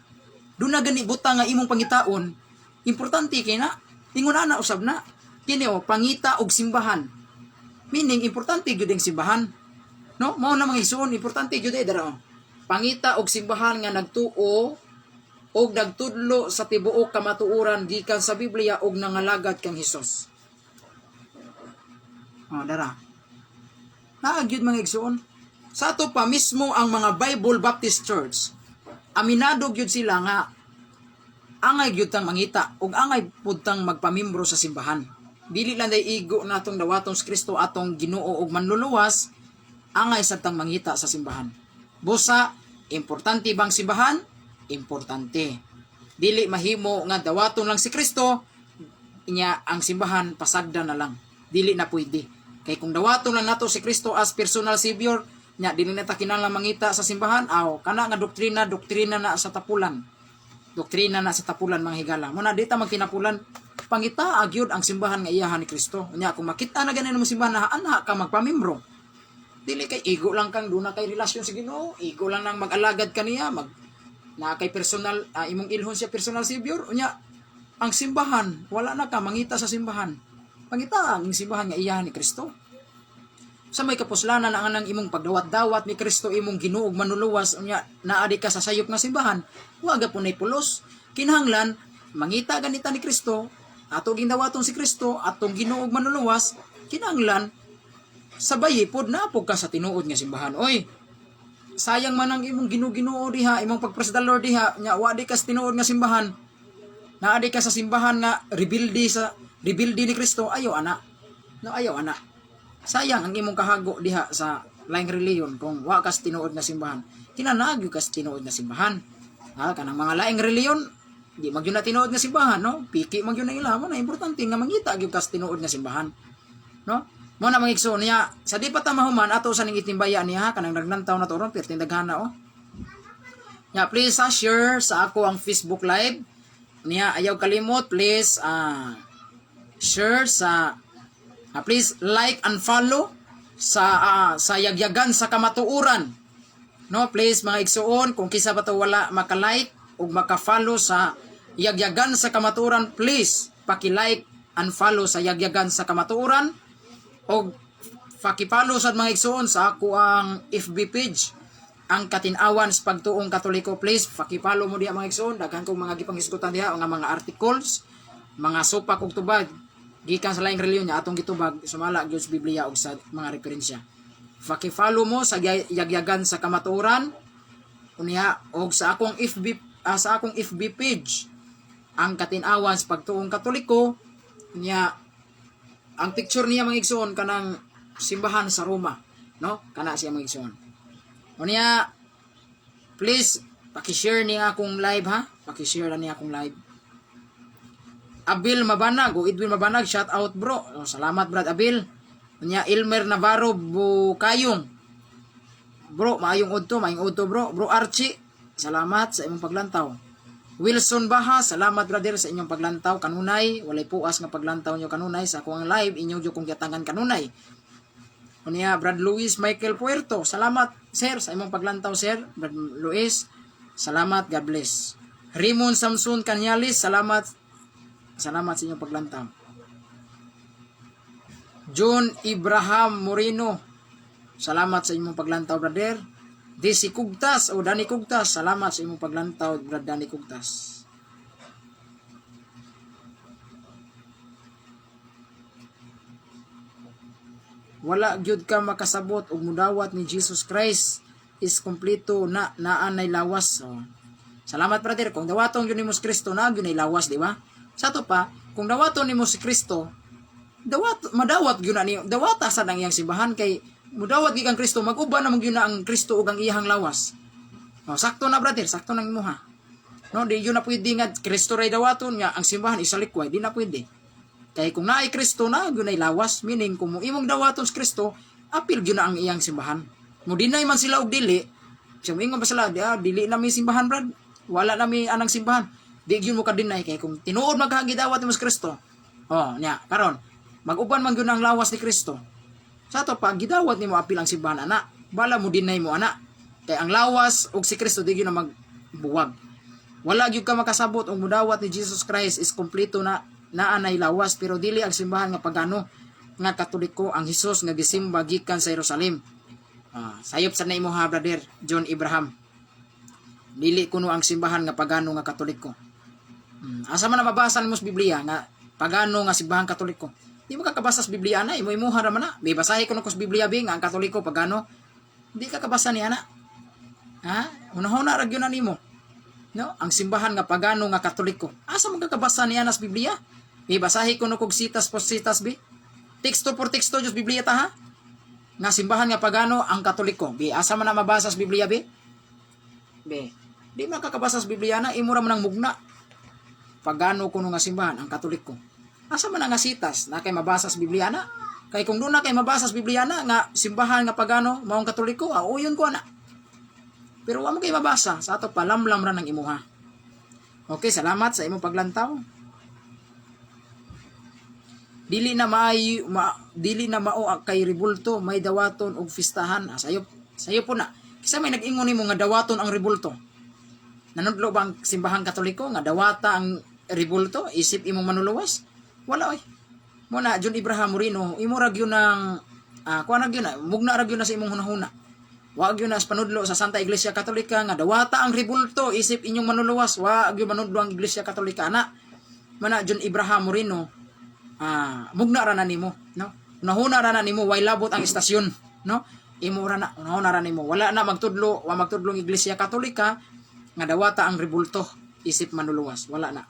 Doon na gani buta nga imong pangitaon, importante kay na ingon ana usab na kini oh, pangita og simbahan, meaning importante gyud ang simbahan, no? Mao na, mga igsoon, importante gyud eh dara oh. Pangita og simbahan nga nagtuo og nagtudlo sa tibuok kamatuoran gikan sa Biblia og nangalagad kang Hesus. Oh, dara. Naa gyud, mga igsoon. Sa ato pa mismo ang mga Bible Baptist Church, aminado gyud sila nga angay gyud tang mangita ug angay pud tang magpamimbro sa simbahan. Dili lang day igo natong dawaton si Kristo atong Ginoo ug Manluluwas, angay sad tang mangita sa simbahan. Busa, importante bang simbahan? Importante. Dili mahimo nga dawaton lang si Kristo, inya ang simbahan pasagda na lang. Dili na pwede. Kay kung dawaton lang nato si Kristo as personal savior, nya dili na ta kinahanglan mangita sa simbahan, aw kana nga doktrina, doktrina na sa tapulan. Doktrina na sa tapulan, mga higala. Muna di ta magtinapulan. Pangita gyud ang simbahan nga iyahan ni Kristo. Nya kung makita na ganin mo simbahan na ana ka magpamimbro. Dili kay igo lang kang duna kay relasyon sa Ginoo, igo lang nang mag-alagad kaniya, mag na kay personal imong ilhon siya personal savior. Unya ang simbahan, wala na ka mangita sa simbahan. Pangita ang simbahan nga iyahan ni Kristo. Sa may kapuslanan ang anang imong pagdawat-dawat ni Kristo imong Ginoo ug Manluluwas, unya naa di ka sa sayop nga simbahan, wa gapon nay pulos. Kinahanglan mangita ganita ni Kristo, ato gindawaton si Kristo atong Ginoo ug Manluluwas, kinahanglan sabay pod na pod ka sa tinuod nga simbahan. Oy, sayang man ang imong Ginoo-Ginoo diha, imong pag-praise the Lord diha, nya wa di ka sa tinuod nga simbahan. Naa di ka sa simbahan nga rebuildi sa rebuildi ni Kristo, ayo ana. No, ayo ana. Sayang ang imong kahago diha sa laing reliyon kung wa ka sa tinuod nga simbahan. Kinanaag ka sa tinuod nga simbahan. Ha, kanang mga laing reliyon, di magyud na tinuod nga simbahan, no? Piki magyud na ila mo na importante nga mangita gyud ka sa tinuod nga simbahan. No? Mo na, mga igsoon, niya sa di pa ta mahuman, ato sa ning itimbaya niya ha, kanang nagnantaw na to ron perting daghana oh. Ya, please ha, share sa ako ang Facebook Live. Niya ayaw kalimot, please share sa please like and follow sa Yagyagan sa Kamatuoran. No, please, mga igsuon, kung kisa pa to wala maka-like ug maka-follow sa Yagyagan sa Kamatuoran, please paki-like and follow sa Yagyagan sa Kamatuoran og paki-follow sa mga igsuon sa ako ang FB page, Ang Katinawan sa Pagtuong Katoliko. Please paki-follow mo diha, mga igsuon. Daghan kong mga gipanghisgutan diha nga mga articles, mga supak ug tubag gikan sa laing relihiyon niya atong gitubag sumala gyud sa Biblia ug sa mga referensya. Paki-follow mo sa Yagyagan sa Kamatuoran unya og sa akong FB page, Ang Katinawan sa Pagtuong Katoliko. Niya ang picture niya, mga igsoon, kanang simbahan sa Roma, no? Kana siya, mga igsoon. Unya please paki-share niya akong live ha, paki-share na niya akong live. Abil Mabanag o Edwin Mabanag, shout out, bro. Oh, salamat, Brad Abil. Unya Ilmer Navarro Bukayong, bro, maayong udto, maayong udto, bro. Bro Archie, salamat sa imong paglantaw. Wilson Baha, salamat, brother, sa inyong paglantaw kanunay. Walay puas nga paglantaw nyo kanunay sa akong live, inyo jud kong giatangan kanunay. Unya Brad Luis Michael Puerto, salamat, sir, sa imong paglantaw, sir. Brad Luis, salamat, God bless. Raymond Samson Canyalis, salamat. Salamat sa inyong paglantaw. John Ibraham Moreno, salamat sa inyong paglantaw, brother. Desi Kugtas o Danny Kugtas, salamat sa imong paglantaw, Brad Danny Kugtas. Wala gyud ka makasabot og mudawat ni Jesus Christ is kompleto na naa nay lawas. So, salamat, brother. Kung dawaton gyud nimo si Kristo, naa gyud nay lawas, di ba? Sa ato pa, kung dawaton nimo si Kristo, dawat madawat gyud na niyo. Dawata sa nang iyang simbahan kay mudawat gyud kang Kristo, mag-uban na man gyud na ang Kristo ug ang iyang lawas. Oh, sakto na, brother, sakto nang imuha. No, di yun na pwede nga Kristo ray dawaton nga ang simbahan isalikway, di na pwede. Kay kung naay Kristo na gyud nay lawas, meaning kung imong dawaton si Kristo, apil gyud na ang iyang simbahan. Mo deny man sila og dili, siya moingon pa sila, di, ah, dili na mi simbahan, brad. Wala na mi anang simbahan. Di gyud mo ka-deny kay kung tinuod magkagidawat nimo si Kristo. Oh, nya, karon mag-uban man gyud ang lawas ni Kristo. Sa ato pa gidawat nimo apil ang simbahan ana, bala mo deny mo ana. Kay ang lawas ug si Kristo di gyud na magbuwag. Wala gyud ka makasabot og mudawat ni Jesus Christ is kompleto na naa nay lawas, pero dili ang simbahan nga pagano nga Katoliko ang Hesus nga gisimba gikan sa Jerusalem. Ah, sayop sa na imo ha, brother John Ibraham. Dili kuno ang simbahan nga pagano nga Katoliko. Asa man na mabasa nimo sa Biblia nga pagano nga simbahan Katoliko? Di mo kakabasa sa Biblia na, imo imuha ra man na. May basahi ko sa Biblia bi nga ang Katoliko pagano. Di ka kabasa ni ana. Ha? Hunahuna ra gyud na nimo. No? Ang simbahan nga pagano nga Katoliko. Asa man kakabasa ni ana sa Biblia? May basahi ko no kog sitas por sitas bi. Teksto por teksto Diyos Biblia ta ha. Nga simbahan nga pagano ang Katoliko. Bi, asa man na mabasa sa Biblia bi? Bi. Di man kakabasa sa Biblia na, imo ra man ang mugna. Pagano kuno nga simbahan ang Katoliko. Asa man ang nga sitas na kay mabasa sa Biblia na? Kay kung doon na kay mabasa sa Biblia na nga simbahan nga pagano maong Katoliko, ah, uyon ko ana. Pero wa mo kay mabasa, sa ato palamlam ra ng imuha. Okay, salamat sa imong paglantaw. Dili na mao kay rebulto, may dawaton og fistahan. Ah, sayo sayo po na. Kisa may nag-ingon nimo nga dawaton ang rebulto? Nanudlo ba ang simbahang Katoliko nga dawata ang rebulto isip imong manuluwas? Wala oy. Mo na, John Ibrahim Moreno, imo ra gyud nang kuan ra gyud na, mugna ra gyud na sa imong hunahuna. Wa gyud na sa panudlo sa Santa Iglesia Katolika nga dawata ang rebulto isip inyong manuluwas. Wa gyud manudlo ang Iglesia Katolika ana. Mana, John Ibrahim Moreno, mugna ra na nimo, no? Hunahuna ra na nimo, way labot ang istasyon, no? Imo ra na, hunahuna ra nimo. Wala na magtudlo, wa magtudlo ang Iglesia Katolika nga dawata ang rebulto isip manuluwas. Wala na.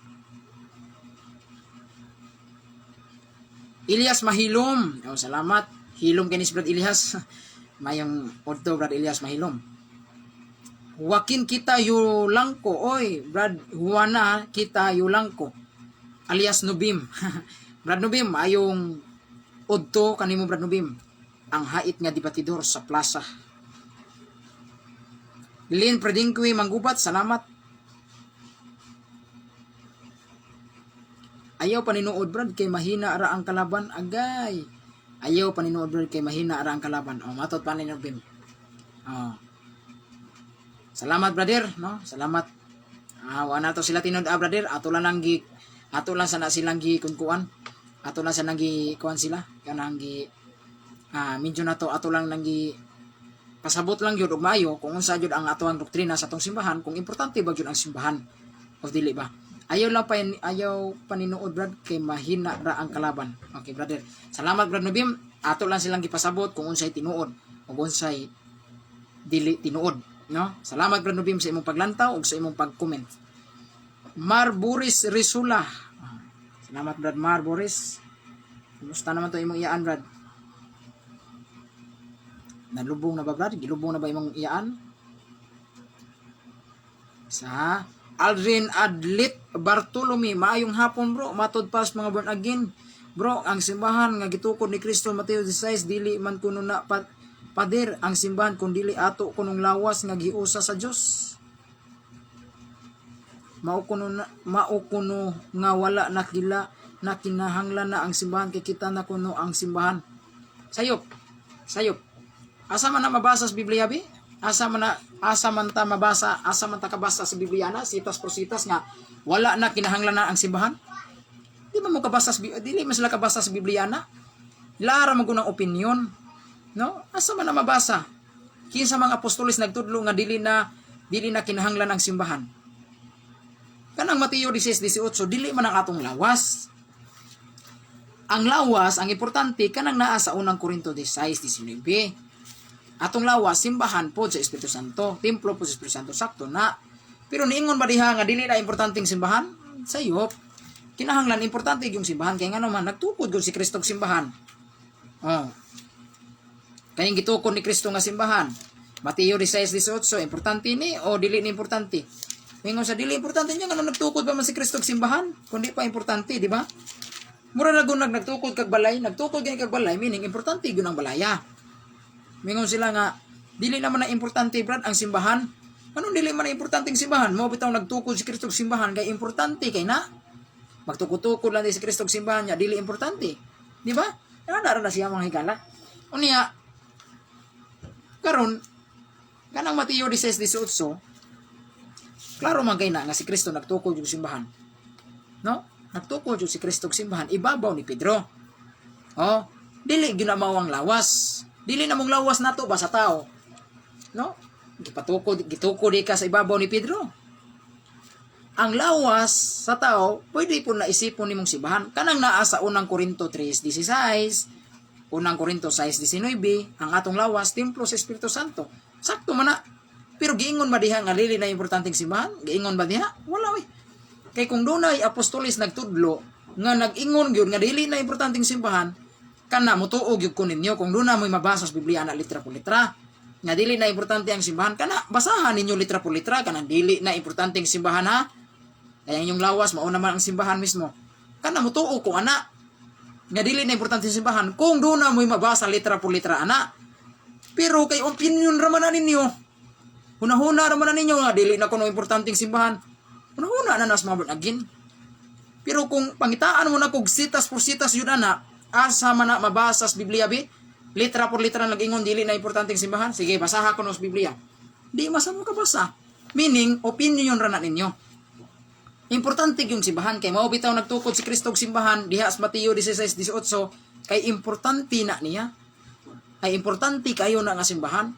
Elias Mahilom. Oh, salamat. Hilom kini si Brad Elias. Mayong odto, Brad Elias Mahilom. Joaquin kita Yulangko. Oy, Brad Juana kita Yulangko. Alias Nubim. Brad Nubim, ayong Udto kanimo, Brad Nubim, ang hait nga debatidor sa plaza. Lin Predingkwi Manggubat, salamat. Ayaw paninuod, Brad, kay mahina ra ang kalaban. Agay. Ayaw paninuod, Brad, kay mahina ra ang kalaban. O matot pa ni Nubim. Oh. Salamat, brother, no? Salamat. Ah, wa na to sila tinud ah, brother. Ato lang sana silang gi kunkuan. Ato lang sana gi kuan sila kanang gi medyo na to ato lang nang gi pasabot lang gyud og maayo kung unsa gyud ang ato ang doktrina sa atong simbahan, kung importante ba gyud ang simbahan o dili ba. Ayaw paninuod, Brad, kay mahina ra ang kalaban. Okay, brother. Salamat, Brad Nubim. Ato lang silang gipasabot kung unsay tinuod ug unsay dili tinuod, no? Salamat, Brad Nubim, sa imong paglantaw ug sa imong pag-comment. Mar Boris Risula. Salamat, Brad Mar Boris. Kumusta naman to imong iyaan, Brad? Nalubong na ba, Brad? Gilubong na ba imong iyaan? Sa Aldrin Adlit Bartolome, maayong hapon, bro. Matod pas mga born again. Bro, ang simbahan nga gitukod ni Kristo Mateo 16, dili man kuno na pader ang simbahan kun dili ato kunong lawas nga giusa sa Dios. Mao kuno nga wala na kila na kinahanglan na ang simbahan kay kita na kuno ang simbahan. Sayop. Sayop. Asa man na mabasa sa Biblia bi? Asa man ta mabasa, asa man ta kabasa sa Biblia na sitas por sitas nga wala na kinahanglan na ang simbahan? Di ba mo kabasa sa dili man sila kabasa sa Biblia na? Lara man ang opinion. No? Asa man na mabasa? Kinsa mga apostoles nagtudlo nga dili na kinahanglan ang simbahan? Kanang Mateo 16:18, dili man ang atong lawas. Ang lawas, ang importante kanang naa sa Unang Korinto 16:19. Atong lawas, simbahan po sa Espiritu Santo, templo po sa Espiritu Santo, sakto na. Pero niingon ba diha nga dili na importanteng simbahan? Sayop. Kinahanglan importante yung simbahan kay ngano man nagtukod gyud si Kristo og simbahan. Oh. Kayong gitukod ni Kristo nga simbahan. Mateo 16:18, importante ni o dili ni importante? Mingon sa dili importante niya, ngano nagtukod pa man si Kristo og simbahan? Kundi pa importante, di ba? Mura na gunag nagtukod kag balay, nagtukod gani kag balay, meaning importante gyud ang balaya. Mingon sila nga dili naman na importante, Brad, ang simbahan. Anong dili man na importante ang simbahan? Mo bitaw nagtukod si Kristo og simbahan kay importante kay na. Magtukod-tukod lang di si Kristo og simbahan niya, dili importante. Di ba? Ano na siya, mga higala? Unya, karon kanang Mateo 16:18, klaro man kay na nga si Kristo nagtukod yung simbahan. No? Nagtukod yung si Kristo og simbahan ibabaw ni Pedro. Oh, dili gyud na mao ang lawas. Dili na mong lawas nato ba sa tao. No? Gipatukod, gitukod ka sa ibabaw ni Pedro. Ang lawas sa tao, pwede po na isipon nimong simbahan. Kanang naa sa Unang Korinto 3:16, Unang Korinto 6:19, ang atong lawas, templo sa Espiritu Santo. Sakto man na. Pero giingon ba diha nga dili na importanteng simbahan? Giingon ba diha? Wala oy. Kay kung dunay apostolis nagtudlo nga nag-ingon gyud nga dili na importanteng simbahan, kana motuo gyud ko ninyo kung duna mo'y mabasa sa Biblia na litra por litra nga dili na importante ang simbahan. Kana basahan ninyo litra por litra kanang dili na importanteng simbahan ha. Kaya inyong lawas mao naman ang simbahan mismo. Kana motuo ko ana nga dili na importante ang simbahan kung duna mo'y mabasa litra por litra ana. Pero kay opinion ra man na ninyo. Hunahuna ra man na ninyo nga dili na kuno importanteng simbahan. Hunahuna na nas mga born again. Pero kung pangitaan mo na kog sitas por sitas yun ana, asa man na mabasa sa Biblia bi? Litra por litra nag-ingon dili na importanteng simbahan. Sige, basaha ko no sa Biblia. Di masa mo kabasa. Meaning, opinion ra na ninyo. Importante yung simbahan kay mao bitaw nagtukod si Kristo og simbahan diha sa Mateo 16:18 kay importante na niya. Ay importante kayo na nga simbahan.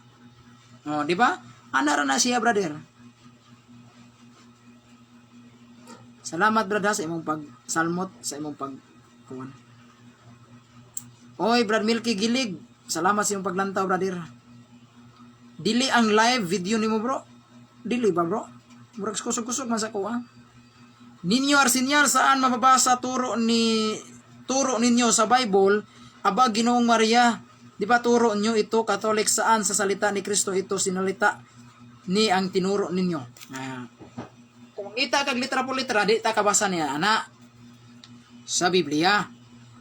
Oh, di ba? Ana ra na siya, brother. Salamat, brother, sa imong pagsalmot, sa imong pagkuan. Oy, Brad Milky Gilig. Salamat sa imong paglantaw, brother. Dili ang live video nimo, bro. Dili ba, bro? Murag kusog-kusog man sa kuha. Ninyo Arsinyal, saan mababasa turo ninyo sa Bible, aba Ginoong Maria? Di ba turo niyo ito Catholic? Saan sa salita ni Kristo ito sinalita ni ang tinuro ninyo? Ah. Kung kita kag litra por litra, di ta kabasa niya ana sa Biblia.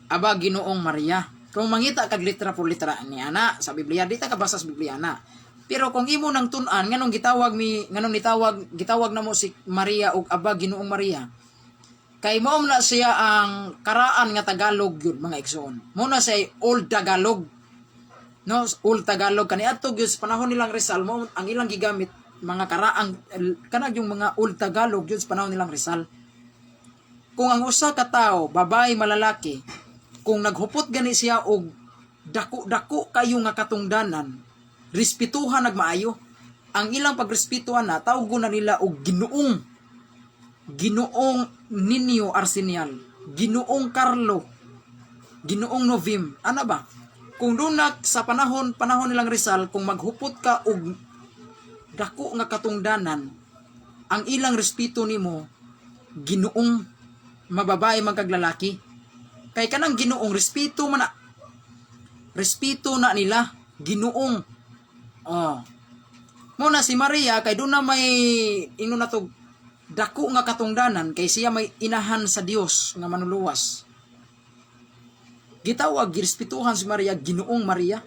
Aba Ginoong Maria. Kung mangita kag litra por litra ni ana sa Biblia, di ta kabasa sa Biblia na. Pero kung imo nang tun-an nganong gitawag mi, nganong nitawag, gitawag namo si Maria og Aba Ginoong Maria, kay mao na siya ang karaan nga Tagalog yun, mga igsoon. Mao na siya Old Tagalog. No, Old Tagalog kani adto gyud sa panahon nilang Rizal, mao ang ilang gigamit mga karaang kanang yung mga Old Tagalog yun sa panahon nilang Rizal. Kung ang usa ka tawo, babae malalaki, kung naghupot gani siya og dako-dako kayo nga katungdanan, respetuhan nagmaayo. Ang ilang pagrespetuhan na, tawgon na nila og Ginoong. Ginoong Ninyo Arsenal, Ginoong Carlo, Ginoong Novim, ana ba? Kung dunak sa panahon panahon nilang Rizal, kung maghupot ka og dako nga katungdanan, ang ilang respeto nimo Ginoong, mababae man kag lalaki. Kay kanang Ginoong, respeto man na. Respeto na nila, Ginoong. Oh. Mao na si Maria kay doon na may ingon na to dako nga katungdanan, kay siya may inahan sa Dios nga manuluwas. Gitawag, girespetuhan si Maria Ginoong Maria.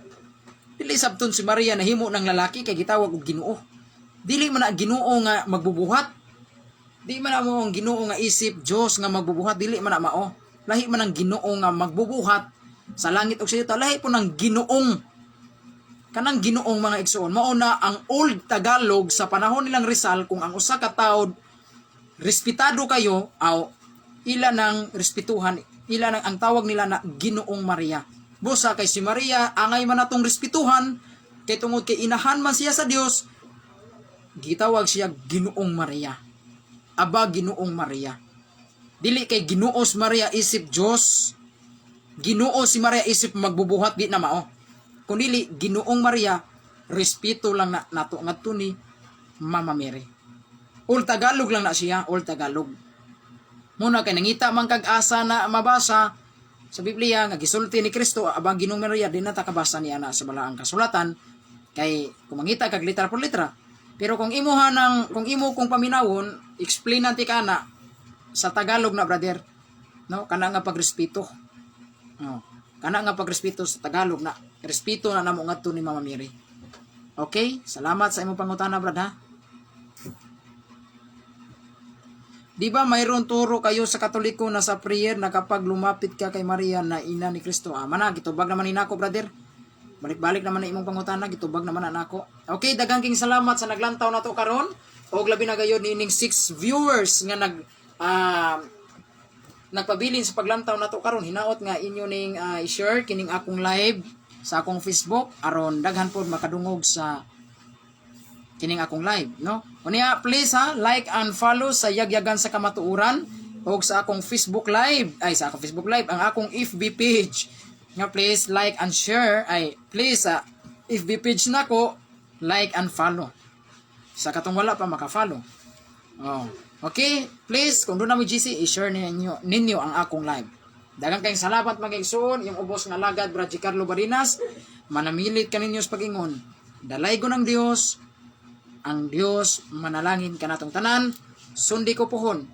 Dili sabton si Maria nahimo ng lalaki kay gitawag og Ginoo. Dili man na Ginoo nga magbubuhat. Di man na mao ang Ginoo nga isip Dios nga magbubuhat, dili man na mao. Lahi man ang Ginoo nga magbubuhat sa langit ug sa yuta, lahi po ng Ginoong, kanang Ginoong, mga igsoon. Mao na ang Old Tagalog sa panahon nilang Rizal, kung ang usa ka tawo respetado kayo aw ila nang respetuhan, ila nang ang tawag nila na Ginoong Maria. Busa kay si Maria angay man natong respetuhan kay tungod kay inahan man siya sa Dios, gitawag siya Ginoong Maria, Aba Ginoong Maria. Dili kay Ginoo si Maria isip Dios, Ginoo si Maria isip magbubuhat, di na mao. Kun dili Ginoong Maria, respeto lang na nato ngadto ni Mama Mary. Old Tagalog lang na siya, Old Tagalog. Muna kay nangita man kag asa na mabasa sa Biblia nga gisulti ni Kristo abang Ginoong Maria, di na ta kabasa niya na sa balaang kasulatan kay kung mangita kag litra por litra. Pero kung imo hanang kung imo kong paminawon, explain nanti ka na sa Tagalog na, brother. No, kana nga pagrespeto. No. Kana nga pagrespeto sa Tagalog na respeto na namo ngadto ni Mama Mary. Okay? Salamat sa imong pangutana, brad, ha. Di ba mayroon turo kayo sa Katoliko na sa prayer na kapag lumapit ka kay Maria na ina ni Kristo? Ah, mana, gitubag naman ni nako, brother. Balik-balik naman na imong pangutana, gitubag naman na nako. Okay, daghang king salamat sa naglantaw nato karon. Og labi na gayon niining six viewers nga nagpabilin sa paglantaw nato karon. Hinaot nga inyo ning i-share kining akong live sa akong Facebook aron daghan pod makadungog sa kining akong live, no? Unya, please ha, like and follow sa Yagyagan sa Kamatuoran og sa akong Facebook live, ay, sa akong Facebook live, ang akong FB page. Nga please like and share, ay please sa FB page nako, like and follow. Sa katong wala pa maka-follow. Oh. Okay, please kung doon na mo GC, i-share ninyo ninyo ang akong live. Daghang kayong salamat, mga igsoon, yung ubos nga alagad, Brad Carlo Barinas, manamilit kaninyo sa pag-ingon. Dalaygon ang Dios, ang Dios manalangin kanatong tanan, sundi ko pohon.